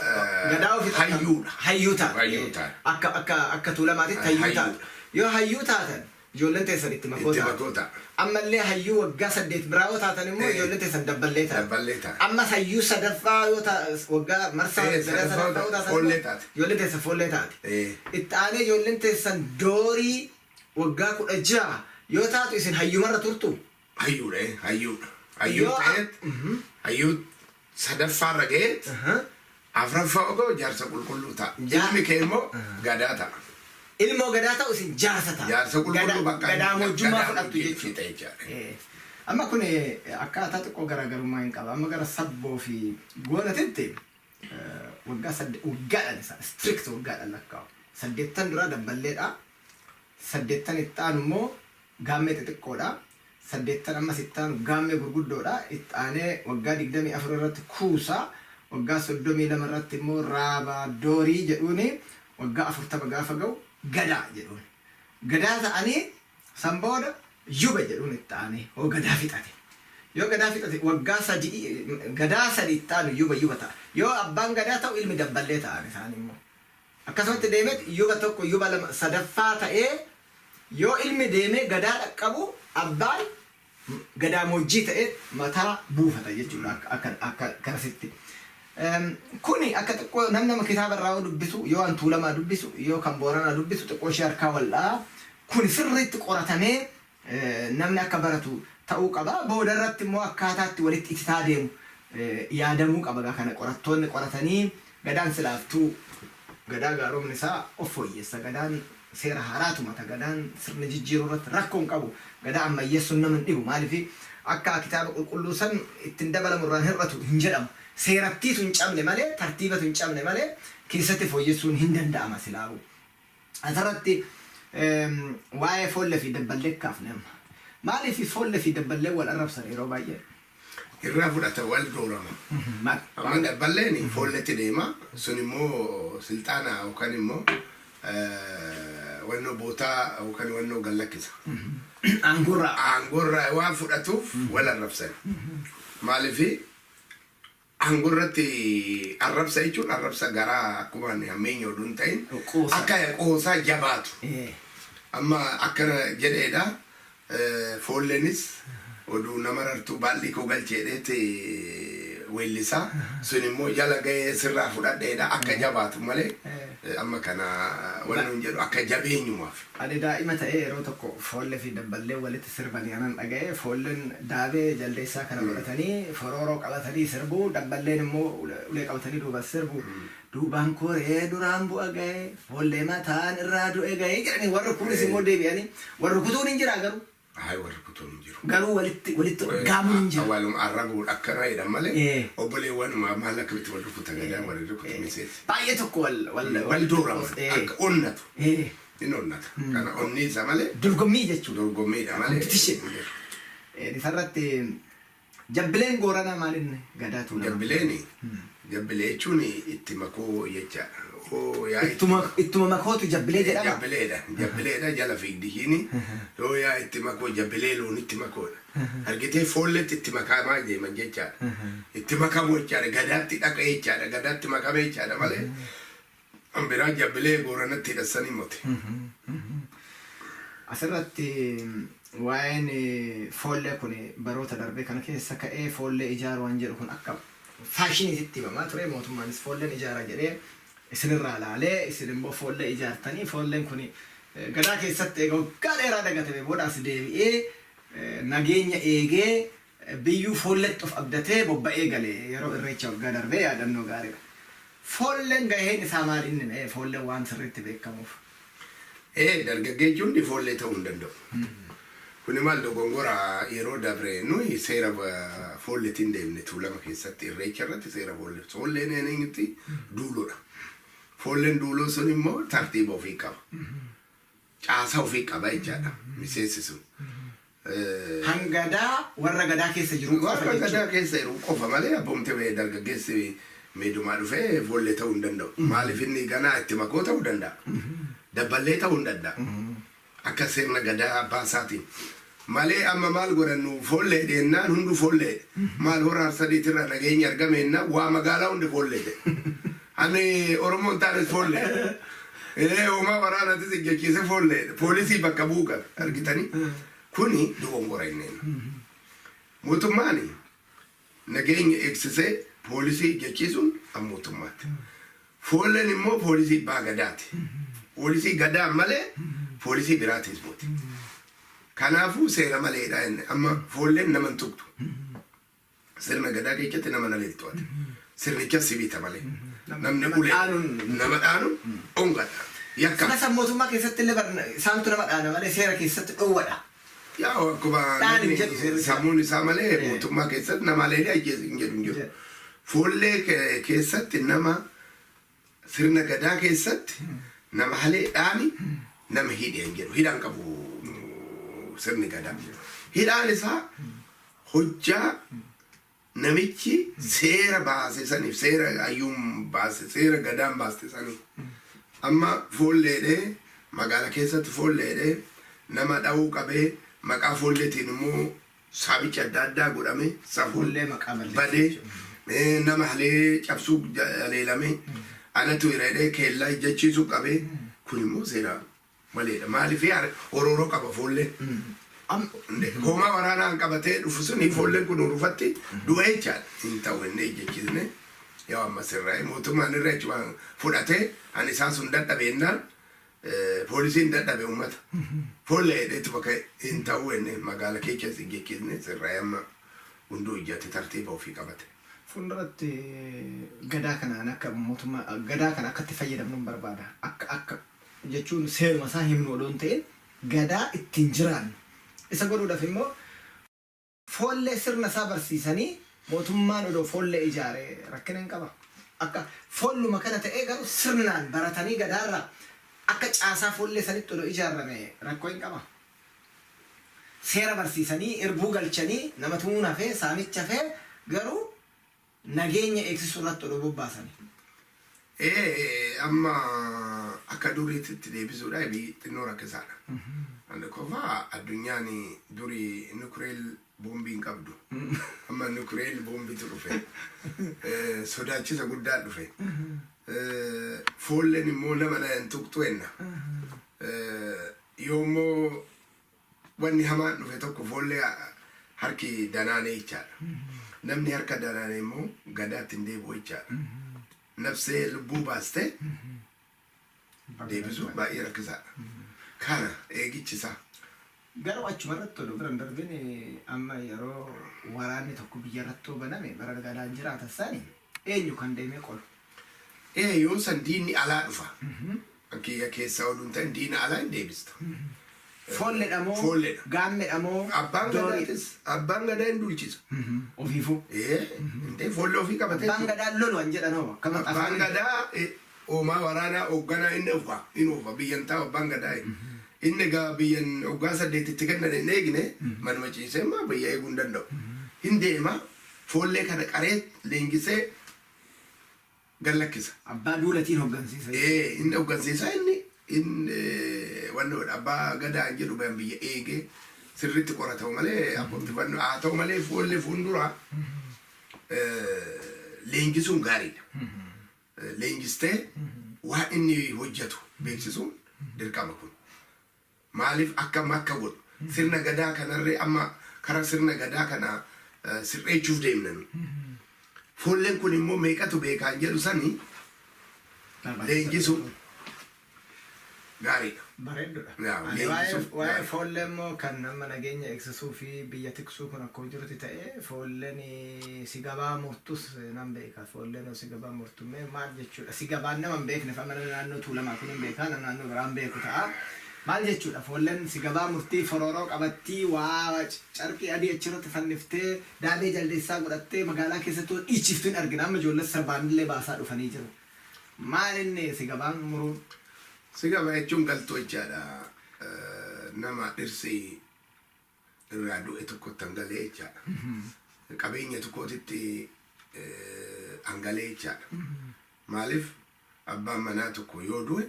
gadaa ofi hayyuudha. Hayyuu taate. Hayyuu taate. Akka Tuulamaatitti hayyuu Hayyuudha. taate. Yoo hayyuu taatan ijoolleen teessan itti makoo Itti taate. makoo ta'a. Ammallee hayyuu waggaa 8 biraa yoo taatan immoo ijoolleen teessan dabballee taate. Dabballee taate. Ammas hayyuu sadaffaa yoo waggaa marsaa gadaa sadaffaa sadaffaa yoo taatan foollee immoo taate. ijoolleen teessan foollee taate. Itti aanee ijoolleen teessan doorii waggaa 16 yoo taatu isin hayyumarra turtu. Hayyuudha hayyuudha. Hayyuu Yoo ta'eet hayyuu sadaffaarra ga'eet afraffaa ogoo jaarsa qulqulluu ta'a. Ilmi kee immoo gadaa ta'a. Ilmoo gadaa ta'u isin jaarsa ta'a. Jaarsa qulqulluu bakka Gadaa moojjummaa gadaa fudhattu hojii jechuudha. fixa jechaadha. Amma kun akkaataa xiqqoo garaagarummaa hin qaba. Amma gara sabboo fi goonatitti waggaa 8 waggaadhaan isaa strict waggaadhaan lakkaa'u. 8 duraa dabballeedha. 8 itti aanu immoo gaammee xixiqqoodha. 8 ammas itti aanu gaammee gurguddoodha. Itti aanee waggaa 24 irratti kuusaa. Waggaa 32 irratti immoo raabaa doorii jedhuuni waggaa 40 gaafa ga'u gadaa jedhuun. Gadaa ta'anii san booda yuba jedhuun itti aanee hoo gadaa fixate. Yoo gadaa fixate waggaa 3 gadaa 3 itti aanu yuba yuba ta'a. Yoo abbaan gadaa ta'u ilmi dabballee ta'an isaan immoo. Akkasumatti deemeet yuba 1 yuba 2 sadaffaa ta'ee yoo ilmi deemee gadaa dhaqqabu abbaan gadaa moojjii ta'ee mataa buufata jechuudha akka garasitti. Kuni akka xiqqoo nam nama kitaaba irraa yoo dubbisu yoo an Tuulamaa dubbisu yoo kan Booranaa dubbisu xiqqoo ishee harkaa wal'aa. Kuni sirriitti qoratamee namni akka baratu ta'uu qaba. Booda irratti immoo akkaataatti walitti ititaa deemu yaadamuu qaba. Kana qorattoonni qoratanii gadaan silaaftuu gadaa gaaromni isaa of fooyyessa. Gadaan seera haaraa tumata. Gadaan sirna jijjiiruu irratti rakkoo hin qabu. Gadaa ammayyeessuun nama hin dhibu. Maaliif akka kitaaba qulqulluu san ittiin dabalamu irraan hir'atu hin jedhamu. Seerattiitu hin cabne malee tartiibatu hin cabne malee keessatti fooyyessuun hin danda'ama silaa'u. Asirratti waa'ee foollee fi dabballee kaafne amma. Maaliif foollee fi dabballee wal arrabsan yeroo baay'ee? Irraa fudhata wal doorama. Amma dabballeen foolletti deema. Sun immoo silxaana yookaan immoo wannoo bootaa yookaan wannoo gallakkisa. Aangorraa. Aangorraa waan fudhatuuf wal arrabsan. Maaliif aangorratti arrabsa jechuun arrabsa garaa akkuma hammeenya oduu hin ta'in Qoosaa. akka qoosaa jabaatu. Amma akkana jedheedha. Foolleenis oduu nama rartuu baalli koo galcheedheeti weellisaa. Sun immoo jala ga'ee sirraa fudhadheedha akka jabaatu malee amma kana wanni hin jedhu akka jabeenyumaaf. Ani daa'ima ta'ee yeroo tokko foollee fi dabballee walitti sirbanii anan dhaga'e. Foolleen daabee jaldeessaa kana godhatanii forooroo qabatanii sirbu. Dabballeen immoo ulee qabatanii duuba sirbu. Duubaan koree duraan bu'a ga'e foollee mataan irraa du'e ga'e jedhanii warri kunis immoo deebi'anii warri kutuun hin jira garuu. Hayi warri kutuun hin jiru. Garuu walitti walitti gaamuun hin jiru. Waluma arrabuudha akkana jedhan malee obboleewwanuma maal akkamitti wal rukuta gadaan wal rukuta miseeti. Baay'ee tokko wal wal Wal dooraman akka onnatu. Inni onnata. Kana onni isa malee. Dorgommii jechuudha. Dorgommiidha malee. Competition. Isarratti jabbileen Gooranaa maalinni gadaa Tuulamaa? Jabbileeni jabbilee jechuun itti makoo jechaadha. Oo yaa Ittuma makootu jabbilee jedhama. Jabbileedha. Jabbileedha jala fiigdi Yoo yaa itti makoo jabbilee loon itti makoodha. Argitee foolletti itti makamaa deeman jechaadha. Itti makamu jechaadha. Gadaatti dhaqa jechaadha. Gadaatti makame jechaadha malee. Biraa jabbilee Gooranatti hidhassanii mote. Asirratti waa'een foollee kun baroota darbee kana keessa ka'ee foollee ijaaruu waan jedhu kun akka faashiniitti himamaa ture. Mootummaanis foolleen ijaaraa jedhee isinirraa laalee isin immoo foollee ijaartanii foolleen kun gadaa keessatti egaa waggaa dheeraa dagatame booda as deebi'ee nageenya eegee biyyuu foolletti of abdatee bobba'ee galee yeroo irreecha waggaa darbee yaadannoo gaariidha. Foolleen gaheen isaa maal inni mee foolleen waan sirriitti beekamuuf? Dargaggeechi hundi foollee ta'uu hin danda'u. Kuni maal dogongora yeroo dabre nuyi seera foolleetiin deemne Tuulama keessatti irreecha irratti seera foollee. Foolleen eenyutti duuludha. Foolleen duuloo sun immoo tartiiba ofii qaba. Caasaa ofii qaba jechaadha miseensi sun. Kan gadaa warra gadaa keessa jiru qofa Warra jechuudha. gadaa keessa jiru qofa malee abboomte dargaggeessi meedumaa dhufee foollee ta'uu hin danda'u. Maaliif inni ganaa itti makoo ta'uu danda'a. Dabballee ta'uu hin danda'a. Akka sirna gadaa abbaa isaatiin. Malee amma maal godhannu foollee dheennaan hundu foollee. Maal hora Arsadiitirraa nageenyi argameennaan waa magaalaa hundi foollee ta'e. Ani Oromoon taanes foollee. Homaa waraanatis ijjachiise foollee. Poolisii bakka bu'uu qabe argitanii. Kuni dogongora inneen. Mootummaan nageenya eegsisee poolisii ijjachiisuun kan mootummaati. Foolleen immoo poolisii abbaa gadaati. Poolisii gadaa malee poolisii biraatiis miti. Kanaafuu seera maleedha inni. Amma foolleen nama hin tuqxu. Sirna gadaa keessatti nama na leeltu ati. Sirnicha sibita malee. Namni Nama ulee dhaanuun- nama dhaanuun ongadha. Yakka. Sila san mootummaa keessatti illee isaantu nama dhaana malee seera keessatti dhoowwadha. Yaa akkuma Dhaan hin namni jedhu seerri isaa. sammuun isaa malee mootummaa keessatti nama leelee ajjeesu hin jedhu hin jiru. Jedhu. Foollee keessatti nama sirna gadaa keessatti nama halee dhaani nama hidhe hin jedhu. Hidhaan qabu sirni gadaa. Hidhaan isaa hojjaa namichi seera baase saniif, seera hayyuun baase, seera gadaan baaste saniif. Amma foolleedhee magaala keessatti foolleedhee nama dha'uu qabee maqaa foolleetiin immoo saabichi adda addaa godhame safuun Foollee maqaa balleessa badee nama halee cabsuu haleelame anatu hidhee keellaa ijjachiisuu qabee kun immoo seera maleedha. Maaliif horooroo qaba foolleen? Hoomaa waraanaan qabatee dhufu suni foolleen kun rufatti du'ee jechaadha. Hin ta'u inni ijjachiisne yoo amma sirraa'e mootummaan irra jechuun fudhatee ani isaan sun dadhabeennaan poolisiin dadhabe uummata. Foollee hidheetu bakka hin ta'u inni magaala keessas ijjachiisne sirraa'e amma hunduu ijjate tartiiba ofii qabate. Fuulduratti gadaa kanaan akka mootummaa gadaa kana akka itti fayyadamnu hin barbaada. Akka jechuun seeruma isaa himnu odoo hin ta'in gadaa ittiin jiraannu. Isa godhuudhaaf immoo foollee sirna isaa barsiisanii mootummaan odoo foollee ijaare rakkina hin qaba. Akka foolluma kana ta'ee garuu sirnaan baratanii gadaarraa akka caasaa foollee sanitti odoo ijaarame rakkoo hin qaba. Seera barsiisanii irbuu galchanii nama tumuun hafee saamicha hafee garuu nageenya eegsisuu irratti odoo bobbaasanii. Amma akka duriitti deebisuudha xinnoo rakkisaadha. Ani qofaa addunyaan durii nuclear boombii hin qabdu. Amma nuclear boombiitu dhufe. Sodaachisa guddaa dhufe. Foolleen immoo nama na hin tuqxu enna. Yoommoo wanni hamaan dhufe tokko foollee harki danaanee jechaadha. Namni harka danaane immoo gadaatti hin deebi'u jechaadha. Nafsee lubbuu baastee deebisuun baay'ee rakkisaadha. Kana eegichisaa. Garuu achuma irratti odoo bira hin darbin amma yeroo waraanni tokko biyya irratti baname bara gadaan jiraatan sani eenyu kan deemee qolu? Yoo san diinni alaa dhufa. Kiyya keessaa oduu hin ta'in diina alaa hin deebista. Foolleedha moo? Foolleedha. Gaammeedha moo? Abbaan gadaatis abbaan gadaa hin dulchisa. Ofiifuu. Intee foollee ofii qabatee. Abbaan gadaa lolu an jedhan hoo? Akkam Abbaan gadaa hoomaa waraanaa hoogganaa inni oofa inni oofa biyyan taa'u abbaan gadaa. Inni egaa biyyan hoggaa 8tti kennan hin eegne manuma ciisee maa biyya eeguu hin danda'u. Hin deema foollee kana qaree leenjisee gallakkisa. Abbaa duulatiin hooggansiisa. Inni hooggansiisa inni inni wannoodha abbaa gadaa hin jedhu ban biyya eegee sirriitti qoratamu malee abbootti fannoo haa ta'u malee foollee fuulduraa leenjisuun gaariidha. Leenjistee waan inni hojjetu beeksisuun dirqama kun. Maaliif akkam akka godhu sirna gadaa kanarree amma karaa sirna gadaa kana sirreechuuf deemna nu. Foolleen kun immoo meeqatu beekaan jedhu sani leenjisuun gaariidha. Bareedduudha. Yaa, Ani leenjisuuf waa'ee gaarii. foollee immoo kan nama nageenya eegsisuu fi biyya tiksuu kun akkuma jirutti ta'ee foolleen si gabaa murtus nan beeka. Foolleen si gabaa murtu mee maal jechuudha? Si gabaan nama hin beekne amma namni naannoo Tuulamaa kun hin beeka, nama naannoo biraan beeku ta'a. Maal jechuudha? Foolleen si gabaa murtii forooroo qabattii waa carqii adii achirratti fanniftee daadhee jaldeessaa godhattee magaalaa keessatti dhiichiftu hin argina. Amma ijoollee sirbaanillee baasaa dhufanii jiru. Maal inni si gabaan muruun? Si gabaa jechuun galtoo jechaadha. Nama dhirsi irraa du'e tokkotti hangalee jechaadha. Qabeenya tokkootitti hangalee jechaadha. Maaliif, abbaan manaa tokko yoo du'e,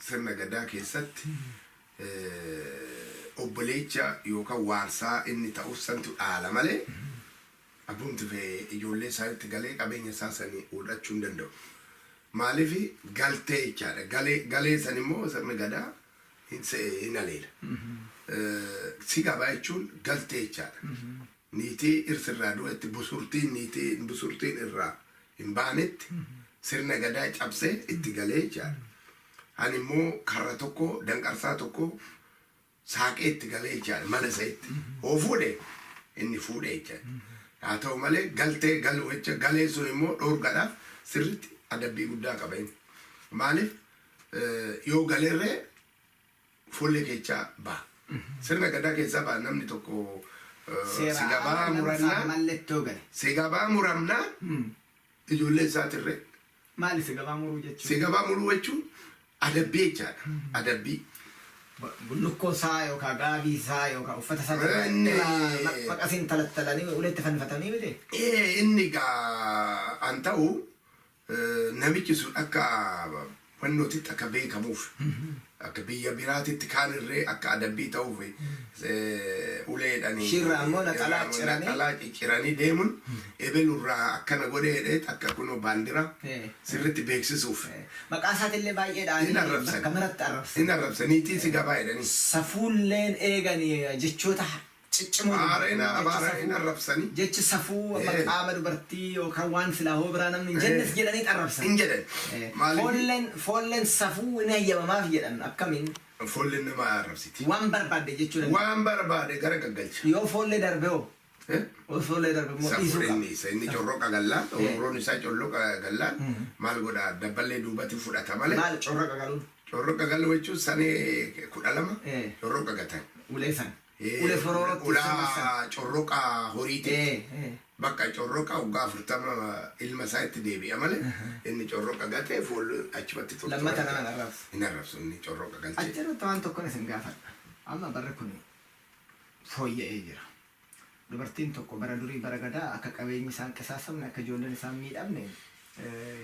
sirna gadaa keessatti obboleecha yookaan waarsaa inni ta'uuf santu dhaala malee, abbumti fee ijoollee isaanitti galee qabeenya isaa sanii fuudhachuu hin danda'u. Maaliif, galtee jechaadha. Galee galee san immoo sirni gadaa hin haleela. Si gabaa jechuun galtee jechaadha. Niitii irsirraa du'etti, busurtiin niitii busurtiin irraa hin baanetti sirna gadaa cabsee itti galee jechaadha. Ani immoo karra tokko, danqarsaa tokko saaqee itti galee jechaadha mana isaatti. Hoo fuudhe, inni fuudhe jechaadha. Haa ta'u malee, galtee galuu jecha, galee sun immoo dhoorgaadhaaf sirriitti adabbii guddaa qaba inni. Maaliif, yoo galeerree fuullee keessaa ba'a. Sirna gadaa keessaa ba'a namni tokko si gabaa murannaa Mallattoo gale. Si gabaa muramnaa ijoollee isaatirree. Maali si gabaa muruu jechuun? Si gabaa muruu jechuun adabbii jechaadha. Adabbii. Bullukkoo isaa yookaan gaabii isaa yookaan uffata isaa maqasiin talattalanii uleetti fannifatanii miti? Inni gaa an ta'u, namichi sun akka wannootitti akka beekamuuf, akka biyya biraatitti kaanirree akka adabbii ta'uuf uleedhaan. Shirraa immoo naxalaa ciranii. Naxalaa cicciranii deemuun ebelurraa akkana godhee jedhee, akka kunoo baandiraa sirriitti beeksisuuf. Maqaa isaatillee baay'eedhaan Hin arrabsan. Bakka maratti arrabsan. Hin arrabsaniitii si gabaa jedhanii. Safuulleen eeganii jechoota ciccimoo. Abaareen abaareen hin arrabsanii. Jechi safuu qaama dubartii yookaan waan silaa hoo biraa namni hin jennes jedhanii arrabsan. Hin jedhan. Maaliif? Foolleen safuu ni hayyamamaaf jedhan, akkamiin? Foolleen nama arrabsiti. Waan barbaadde jechuu danda'a. Waan barbaade gara gaggalcha. Yoo foollee darbe hoo? Eh? Yoo foollee darbe immoo dhiisuu Safuu qaba. Inni isa inni corroqa gallaan, horoon isaa corroqa gallaan maal godha, dabballee duubatti fudhata malee. Maal corroqa galuun? Corroqa galuu jechuun sanee 12 corroqa gatan. Ulee san. Ulee fororootti marsan. Ulaa corroqa horiiti. Bakka corroqa waggaa 40 ilma isaa itti deebi'a malee, inni corroqa gatee fuulli achumatti tortora. Lammata nama arrabsa. Hin arrabsu inni corroqa galchee. Achirratti waan tokko isin gaafadha. Amma barri kun fooyya'ee jira. Dubartiin tokko bara durii, bara gadaa, akka qabeenyi isaan qisaasamne, akka ijoolleen isaan miidhamne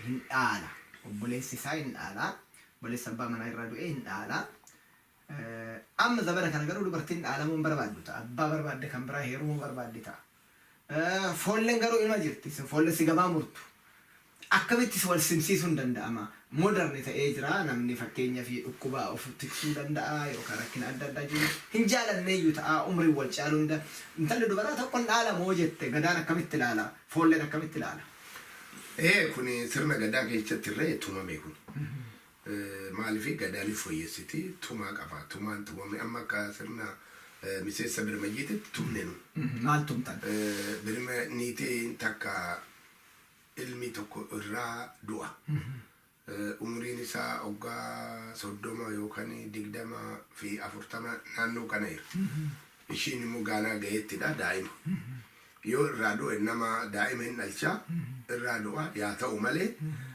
hin dhaala. Obboleessi isaa hin dhaala. Obboleessi abbaa manaa irraa du'ee hin dhaala. Amma zabana kana garuu dubartiin dhaalamuu hin barbaaddu ta'a. Abbaa barbaadde kan biraa heerumuu barbaaddi ta'a. Foolleen garuu ilma jirti. Foolleen si gabaa murtu. Akkamittis wal simsiisuun danda'ama? Modern ta'ee jira namni, fakkeenyaa fi dhukkuba of tiksuu danda'a yookaan rakkina adda addaa jiru. Hin jaalanneeyyuu ta'a, umriin wal caaluu hin danda'a. Intalli dubaraa tokko hin dhaalamoo jette, gadaan akkamitti ilaala? Foolleen akkamitti ilaala? Kun sirna gadaa keessatti illee tumame kun. Maaliif, gadaan fooyyessiti, tumaa qaba. Tumaan tumame amma akka sirna miseensa birmayyiititti tumne nu. Maal tumtan? Birma niitiin takka ilmi tokko irraa du'a. Umriin isaa waggaa 30 yookaan 20 fi 40 naannoo kana jira. Ishiin immoo gaanaa gaheettidha, daa'ima. Yoo irraa du'e, nama daa'ima hin dhalchaa, irraa du'a yaa ta'u malee,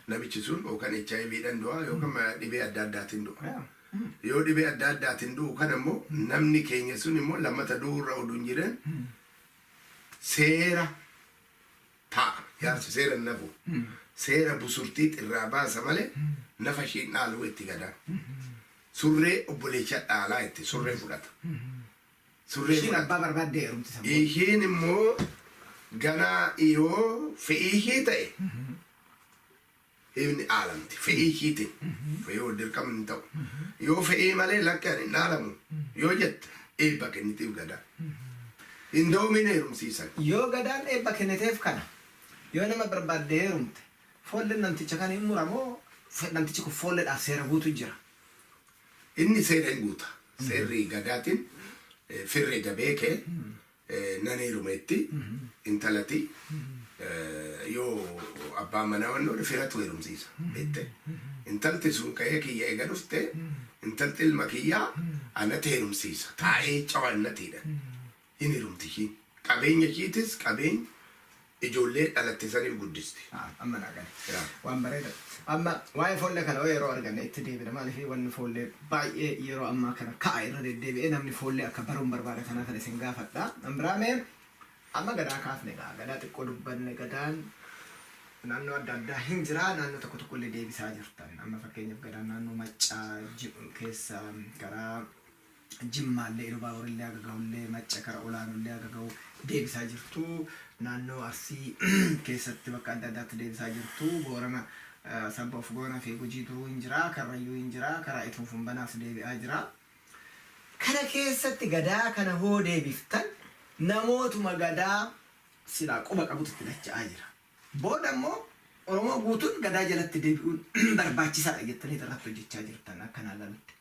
namichi sun yookaan HIVdhaan du'a yookaan dhibee adda addaatiin du'a. Yoo dhibee adda addaatiin du'u kana immoo, namni keenya sun immoo lammata du'uu irra oduu hin jiran seera ta'a. Jaarsi seera hin nafu. Seera busurtii irraa baasa malee nafa ishiin dhaaluu itti gadaan. Surree obboleecha dhaalaa itti surree fudhata. Surree Ishiin fudhata. Abbaa barbaadde heerumti sammuu. Ishiin immoo ganaa yoo fe'ii ishee ta'e inni dhaalamti. Fe'ii ishiitiin. Yoo dirqama hin ta'u. Yoo fe'ii malee lakki, ani hin dhaalamu yoo jette, eebba kennitiif gadaa. Hin doomin heerumsiisan. Yoo gadaan eebba kenniteef kana, yoo nama barbaadde heerumte, foolleen namticha kana hin muramoo, namtichi kun foolleedhaaf seera guutu jira? Inni seera hin guuta. Seerri gadaatiin firree gabeekee nan heerumeetti intalati yoo abbaan manaa wannoon firatu heerumsiisa beekte. Intalti sun ka'ee kiyya eega dhufte, intalti ilma kiyyaa anatti heerumsiisa taa'ee cawannatiidha. Hin heerumti ishiin. Qabeenya ishiitis qabeenya Ijoollee dhalatte saniif guddisti. Amma naa gale. Yaa. Waan bareeda. Amma waa'ee foollee kana yeroo arganne itti deebina. Maaliif wanni foollee baay'ee yeroo ammaa kana ka'a irra deddeebi'ee namni foollee akka baruun barbaada kanaa kan isin gaafadha. Biraamee amma gadaa kaafne gaa gadaa xiqqoo dubbanne gadaan naannoo adda addaa hin jira naannoo tokko tokko illee deebisaa jirtan. Amma fakkeenyaaf gadaan naannoo Maccaa keessa karaa Jimmaallee Ilubaaborillee haga gahullee Macca kara Olaanullee haga gahu deebisaa jirtu. Naannoo Arsii keessatti bakka adda addaatti deebisaa jirtu. Boorana sabba of goona fi Gujii duruu hin jira. Karrayyuu hin jira. Karaa Ituuf Humbanaas deebi'aa jira. Kana keessatti gadaa kana hoo deebiftan namootuma gadaa silaa quba qabutu itti dacha'aa jira. Booda immoo Oromoo guutuun gadaa jalatti deebi'uun barbaachisaadha jettanii irratti hojjechaa jirtan akka naa galutti.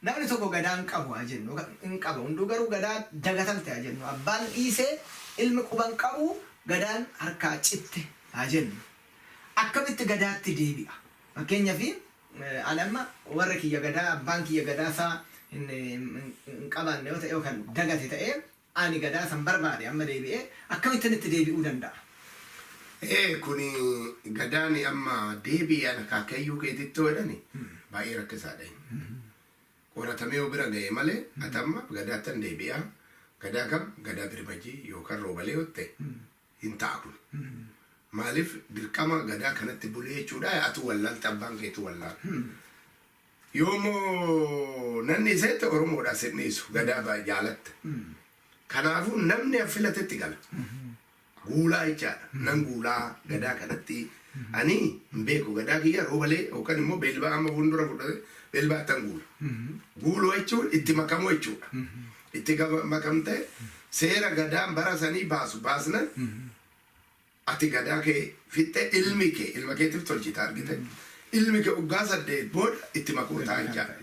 Namni tokko gadaa hin qabu haa jennu hin qaba hunduu garuu gadaa dagatamte haa jennu abbaan dhiisee ilmi quba hin qabu gadaan harkaa citte haa jennu. Akkamitti gadaatti deebi'a? Fakkeenyaaf ani amma warri kiyya gadaa abbaan kiyya gadaa isaa hin qabaanne yoo ta'e yookaan dagate ta'ee ani gadaa san barbaade amma deebi'ee akkamittin itti deebi'uu danda'a? Ee kuni gadaani amma deebi'i akaakayyuu keetitti yoo jedhani baay'ee rakkisaadha inni. Qoratamee yoo bira ga'e malee ati amma gadaattan deebi'a. Gadaa kam? Gadaa Birmajii yookaan Roobalee yoo ta'e hin ta'a kun. Maaliif dirqama gadaa kanatti bulee jechuudha atu wallaalte abbaan keetu wallaala. Yoommoo nanni iseette Oromoodha sin dhiisu gadaa jaalatte. Kanaafuu namni filatetti gala. Guulaa jechaadha. Nan guulaa gadaa kanatti ani hin beeku gadaa kiyya Roobalee yookaan immoo beelbaa amma fuuldura fudhate beelbaattan guula. Guuluu jechuun itti makamuu jechuudha. Itti makamtee seera gadaan bara sanii baasu baasnan ati gadaa kee fixxee ilmi kee ilma keetiif tolchita argite. Ilmi kee waggaa 8 booda itti makuu ta'a jechaadha.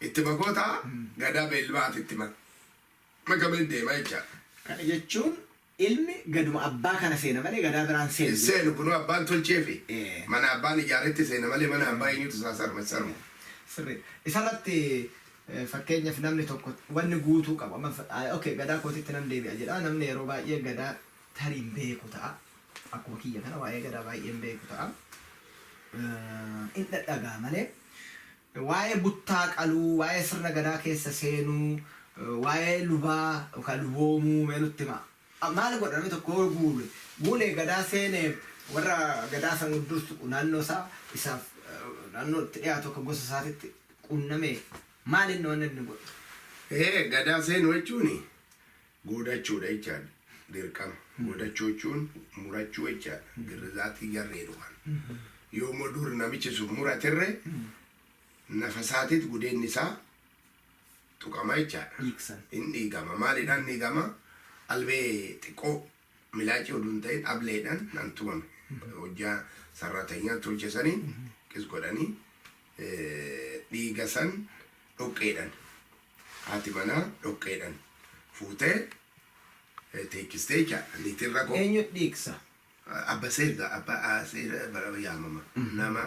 Itti makuu ta'a gadaa beelbaati itti makamee deema jechaadha. Kana jechuun ilmi gaduma abbaa kana seena malee gadaa biraan seenu. Seenu kunuu abbaan tolcheefi mana abbaan ijaaretti seena malee mana abbaa eenyutu isaa sarma sarmu. Sirriidha. Isarratti fakkeenyaaf namni tokko wanni guutuu qabu amma okay gadaa kootitti nan deebi'a jedha namni yeroo baay'ee gadaa tarii hin beeku ta'a. Akkuma kiyya kana waa'ee gadaa baay'ee hin beeku ta'a. In dhadhagaa malee waa'ee buttaa qaluu, waa'ee sirna gadaa keessa seenuu, waa'ee lubaa yookaan luboomuu mee nutti himaa. Maal godha namni tokko yoo guule guulee gadaa seenee warra gadaa san dursu naannoo isaa isaaf naannoo itti dhiyaatu akka gosa isaatitti qunnamee maal inni wanni inni godhu? Gadaa seenuu jechuun goodachuudha jechaadha. Dirqama. Goodachuu jechuun murachuu jechaadha. Girrizaatii jarree dhufan. Yoommoo dur namichi sun muratirre nafa isaatiit gudeenni isaa tuqama jechaadha. Dhiigsan. Hin dhiigama. Maaliidhaan dhiigama? Albee xiqqoo milaacii oduu hin ta'in ableedhaan nan tumame. Hojjaa sarratanyaan tolche saniin qis godhanii dhiiga san dhoqqeedhaan haati manaa dhoqqeedhaan fuutee teechistee jechaadha. Niitiin rakkoo. Eenyu dhiigsa? Abba seera abba seera yaamama. Nama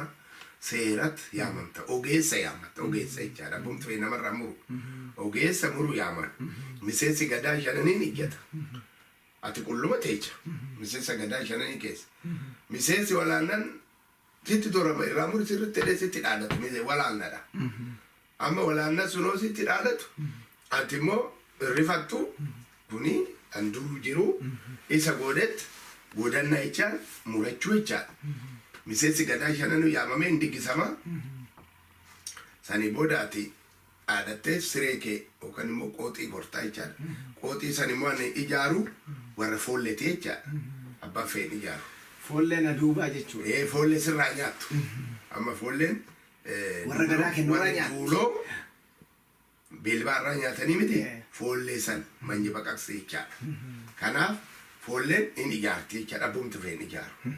seerat yaamamta. Ogeessa yaamamta. Ogeessa jechaadha. Abbumti fee namarraa muru. Ogeessa muru yaaman. Miseensi gadaa shananiin ijjata. Ati qulluma teecha. Miseensa gadaa shananii keessa. Miseensi walaannan sitti torama irraa muri sirritti jedhee sitti dhaadatu walaannadha. Amma walaannan sunoo sitti dhaadatu ati immoo rifattu kuni kan dur jiru isa goodet goodannaa jechaan murachuu jechaadha. Miseensi gadaa shananuu yaamamee hin diggisama. Sanii booda ati dhaadattee siree kee yookaan immoo qooxii gortaa jechaadha. Qooxii san immoo ani ijaaru warra foolleeti jechaadha. Abbaan feen ijaaru. Foollee na duubaa jechuudha. Foollee sirraa nyaattu. Amma foolleen Warra gadaa kennu warra nyaatti. duuloo beelbaa irraa nyaatanii miti foollee san manyi baqaqsee jechaadha. Kanaaf foolleen hin ijaarti jechaadha. Abbumti feen ijaaru.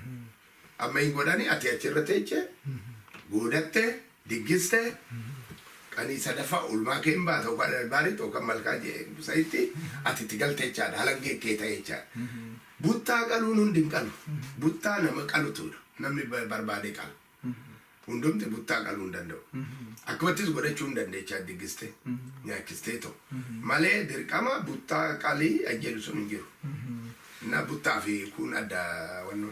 Amma hin godhani ati achirra teeche goodatte diggiste qanii sadaffaa ulmaa kee hin baata yookaan albaaritti yookaan malkaa sa'itti ati itti galte jechaadha. Halangee kee ta'e jechaadha. Buttaa qaluun hundi hin qalu. Buttaa nama qalutudha. Namni barbaade qala. Hundumti buttaa qaluu hin danda'u. Akkumattis godhachuu hin dandeechaa diggiste nyaachistee ta'u. Malee dirqama buttaa qalii ajjeeru sun hin jiru. Na buttaa fi kun adda wanno.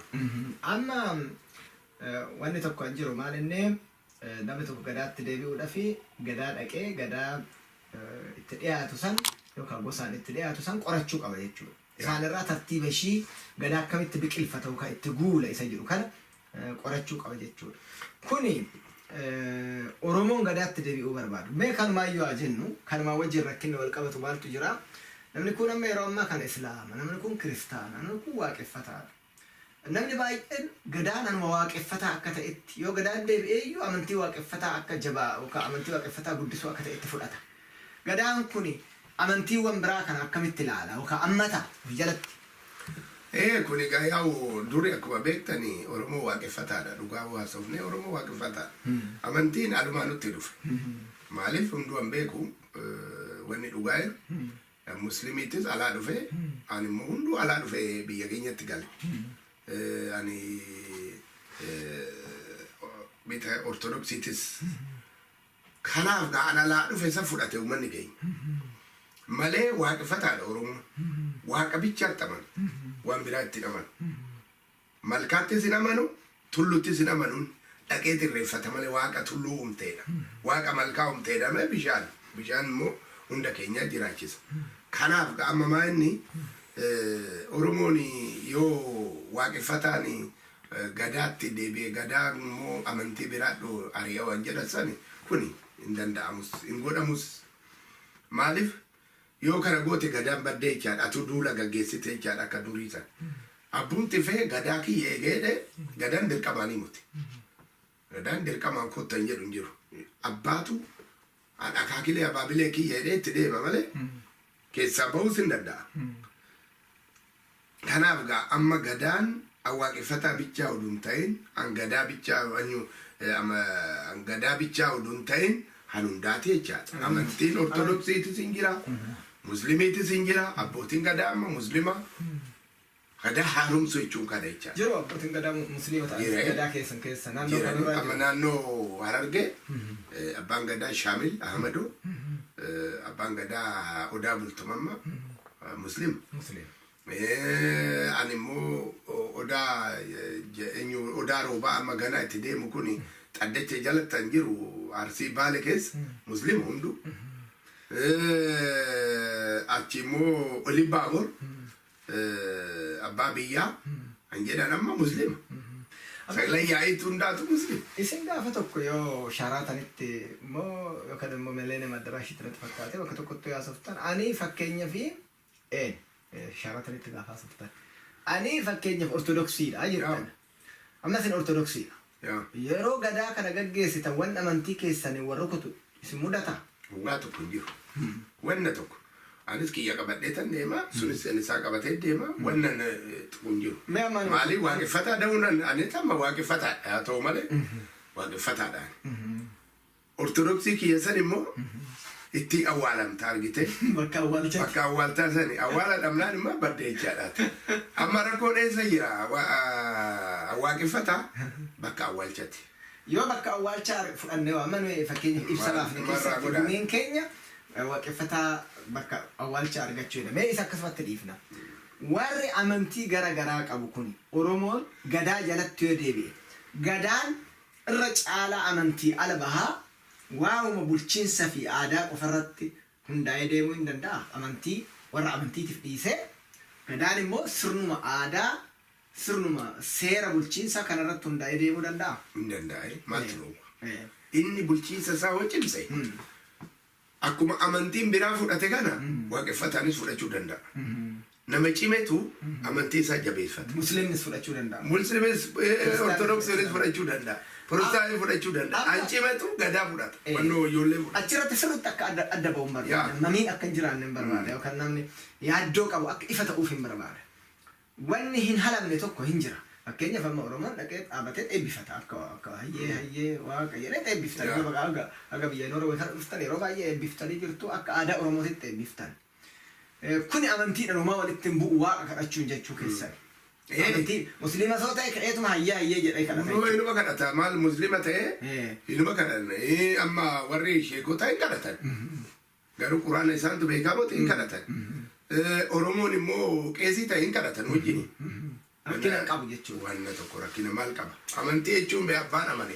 Amma wanni tokko hin jiru, maal inni, namni tokko gadaatti deebi'uudhaaf gadaa dhaqee gadaa itti dhiyaatu san yookaan gosaan itti dhiyaatu san qorachuu qaba jechuudha. Isaan irraa tartiiba ishii gadaa akkamitti biqilfata yookaan itti guula isa jedhu kana qorachuu qaba jechuudha. Kuni Oromoon gadaatti deebi'uu barbaadu. Mee kanumaayyuu haa jennu, kanumaa wajjin rakkinni wal qabatu maaltu jira? Namni kun amma yeroo ammaa kana Islaama, namni kun Kiristaana, namni kun Waaqeffataadha. Namni baay'een gadaan anuma waaqeffataa akka ta'etti, yoo gadaan deebi'ee iyyuu amantii waaqeffataa akka jabaa yookaan amantii waaqeffataa guddisuu akka ta'etti fudhata. Gadaan kuni amantiiwwan biraa kana akkamitti ilaala yookaan ammata of jalatti? Ee, kun egaa yaa'u duri akkuma beektani Oromoo waaqeffataadha. Dhugaa haasofnee Oromoo waaqeffataadha. Amantiin alumaa nutti dhufe. Maaliif, hunduu an beeku wanni dhugaa jiru. Muslimiitis alaa dhufe, ani immoo hunduu alaa dhufe biyya keenyatti gale. Ani bita Ortodoksiitis. Kanaaf gaa an alaa dhufe isa fudhate uummanni keenya. Malee waaqeffataadha Oromoon. Waaqa bichaatti amanu. Waan biraa itti hin amanu. Malkaattis hin amanu, tulluttis hin amanuun dhaqee xirreeffata malee waaqa tulluu uumteedha. Waaqa malkaa uumteedha malee bishaan. Bishaan immoo hunda keenyaa jiraachisa. Kanaaf gaa amma maa inni Oromoon yoo waaqeffataan gadaatti deebi'e, gadaa immoo amantii biraa ari'a waan jedhan sani, kuni hin danda'amus, hin godhamus. Maaliif, yoo kana goote gadaan baddee jechaadha. Atu duula gaggeessite jechaadha akka durii sana. Abbumti fee gadaa kiyya eegeedhe, gadaan dirqamaanii muti. Gadaan dirqamaan kottan hin jedhu hin jiru. Abbaatu akaakilee abaabilee kiyya jedhee itti deema malee keessaa bahuus hin danda'a. Kanaaf gaa amma gadaan waaqeffataa bichaa oduu hin ta'in, an gadaa bichaa anyu an gadaa bichaa oduu hin ta'in, han hundaati jechaadha. Amantiin Ortodoksiitis hin jira, Muslimiitis hin jira, abbootiin gadaa amma Muslima. Gadaa haaromsuu jechuun kana jechaadha. Jiru abbootiin gadaa Musliima ta'an Jira. gadaa keessan keessa naannoo Jiran kanarraa amma jiru. Naannoo Harargee abbaan gadaa Shaamil Ahmadu, abbaan gadaa Odaa Bultumamma Muslim. Musliima. Ani immoo odaa eenyu, Odaa Roobaa amma ganaa itti deemu kun xaddacha jalatti kan jiru Arsii Baale keessa Muslim hundu. Achi immoo Oli Baabur abbaa biyyaa kan jedhan amma Muslima. Sagalee yaa'iitu hundaatu Muslim. Isin gaafa tokko yoo Sharaatanitti immoo yookaan immoo Millennium Addaraashitti natti fakkaate bakka tokkotti yoo haasoftan, ani fakkeenya fi Sharaatanitti gaafa haasoftan, ani fakkeenyaaf Ortodoksiidha jettan. Amma isin Ortodoksiidha. Yeroo gadaa kana gaggeessitan wanni amantii keessanii wal rukutu isin mudata? Waa tokko hin jiru. Wanna tokko. Anis kiyya qabadhee tan deema, sunis isaa qabatee deema, wanna tuqu hin jiru. Mee amma Maaliif, waaqeffataa da'uun anis amma waaqeffataadha haa ta'u malee waaqeffataadhaan. Ortodoksii kiyya san immoo itti awwaalamta argite. Bakka awwaalchaatti. Bakka awwaaltaa sani awwaala dhabnaan immoo badde jechaadhaati. Amma rakkoon eessa jira? Waaqeffataa bakka awwaalchati. Yoo bakka awwaalchaa fudhannee waa amma nuyi fakkeenyaaf ibsa baafne Marraa keessatti godhaa. Gumiin keenya waaqeffataa bakka awwaalchaa argachuudha. Mee isa akkasumatti dhiifna. Warri amantii gara garaa qabu kun Oromoon gadaa jalatti yoo deebi'e, gadaan irra caalaa amantii ala bahaa waa'uma bulchiinsa fi aadaa qofarratti hundaa'ee deemuu hin danda'a. Amantii warra amantiitiif dhiisee gadaan immoo sirnuma aadaa, sirnuma seera bulchiinsaa kanarratti hundaa'ee deemuu danda'a. Hin danda'e, maaltu dhowwa? Inni bulchiinsa isaa hoo cimse, akkuma amantiin biraa fudhate kana waaqeffataanis fudhachuu danda'a. Nama cimetu amantii isaa jabeeffata. Musliimnis fudhachuu danda'a. Musliimis, Ortodoksiinis fudhachuu danda'a. Pirotestaantis fudhachuu danda'a. An cimetu gadaa fudhata. Wannoo ijoollee fudhata. Achirratti sirriitti akka adda ba'u hin barbaada. Mamiin akka hin jiraanne hin barbaada. Yookaan namni yaaddoo qabu akka ifa ta'uuf hin barbaada. Wanni hin halamne tokko hin jira. Fakkeenyaaf amma Oromoon dhaqee dhaabatee eebbifata. Akka hayyee hayyee waaqa jedhee eebbiftan. Haga biyya Norway kana dhuftan yeroo baay'ee eebbiftanii jirtu, akka aadaa Oromootitti eebbiftan. Kuni amantiidhaan homaa walitti hin bu'u waaqa kadhachuun jechuu keessan. Amantii Musliima soo ta'e ka'eetuma hayyee hayyee jedhee kadhata Kunoo jechuudha. inuma kadhata, maal Muslima ta'ee inuma kadhan. Amma warri sheekota hin kadhatan. Garuu quraana isaantu beekaa moti hin kadhatan. Oromoon immoo qeesii ta'e hin kadhatan wajjini. Rakkina hin qabu jechuudha. Wanna tokko rakkina maal qaba? Amantii jechuun bee abbaan amane.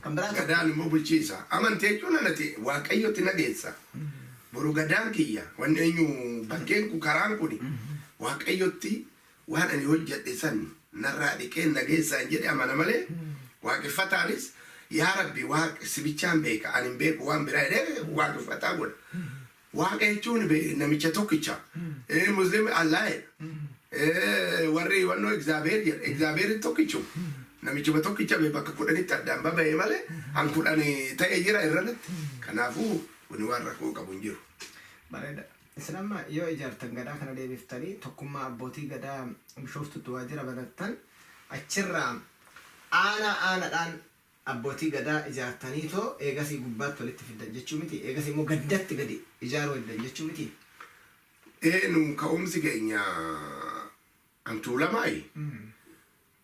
Kan biraa tokko Gadaan immoo bulchiisa. Amantii jechuun anati Waaqayyotti na geessa. Boru gadaan kiyya wanni eenyu bakkeen kun karaan kun Waaqayyotti waan ani hojjedhe san narraa dhiqee na geessaan jedhe amana malee, waaqeffataanis yaa Rabbi, Waaq si bichaan beeka, ani hin beeku waan biraa jedhee waaqeffataa godha. Waaqa jechuun namicha tokkicha. Musliimni Allah jedha. Warri wannoo Egzaabeer jedha. Egzaabeerin tokkichu. Namichuma tokkicha bee bakka 10tti addaan baba'e malee an 10 ta'e jira irranatti. Kanaafuu kuni waan rakkoo qabu hin jiru. Bareeda. Isin amma yoo ijaartan gadaa kana deebiftanii tokkummaa abbootii gadaa Bishooftutti waajjira banattan, achirraa aanaa aanadhaan abbootii gadaa ijaartaniitoo eegasii gubbaatti walitti fiddan jechuu miti? Eegasii immoo gandatti gadi ijaaruu heddan jechuu miti? Ee, nu ka'umsi keenya an Tuulamaayi.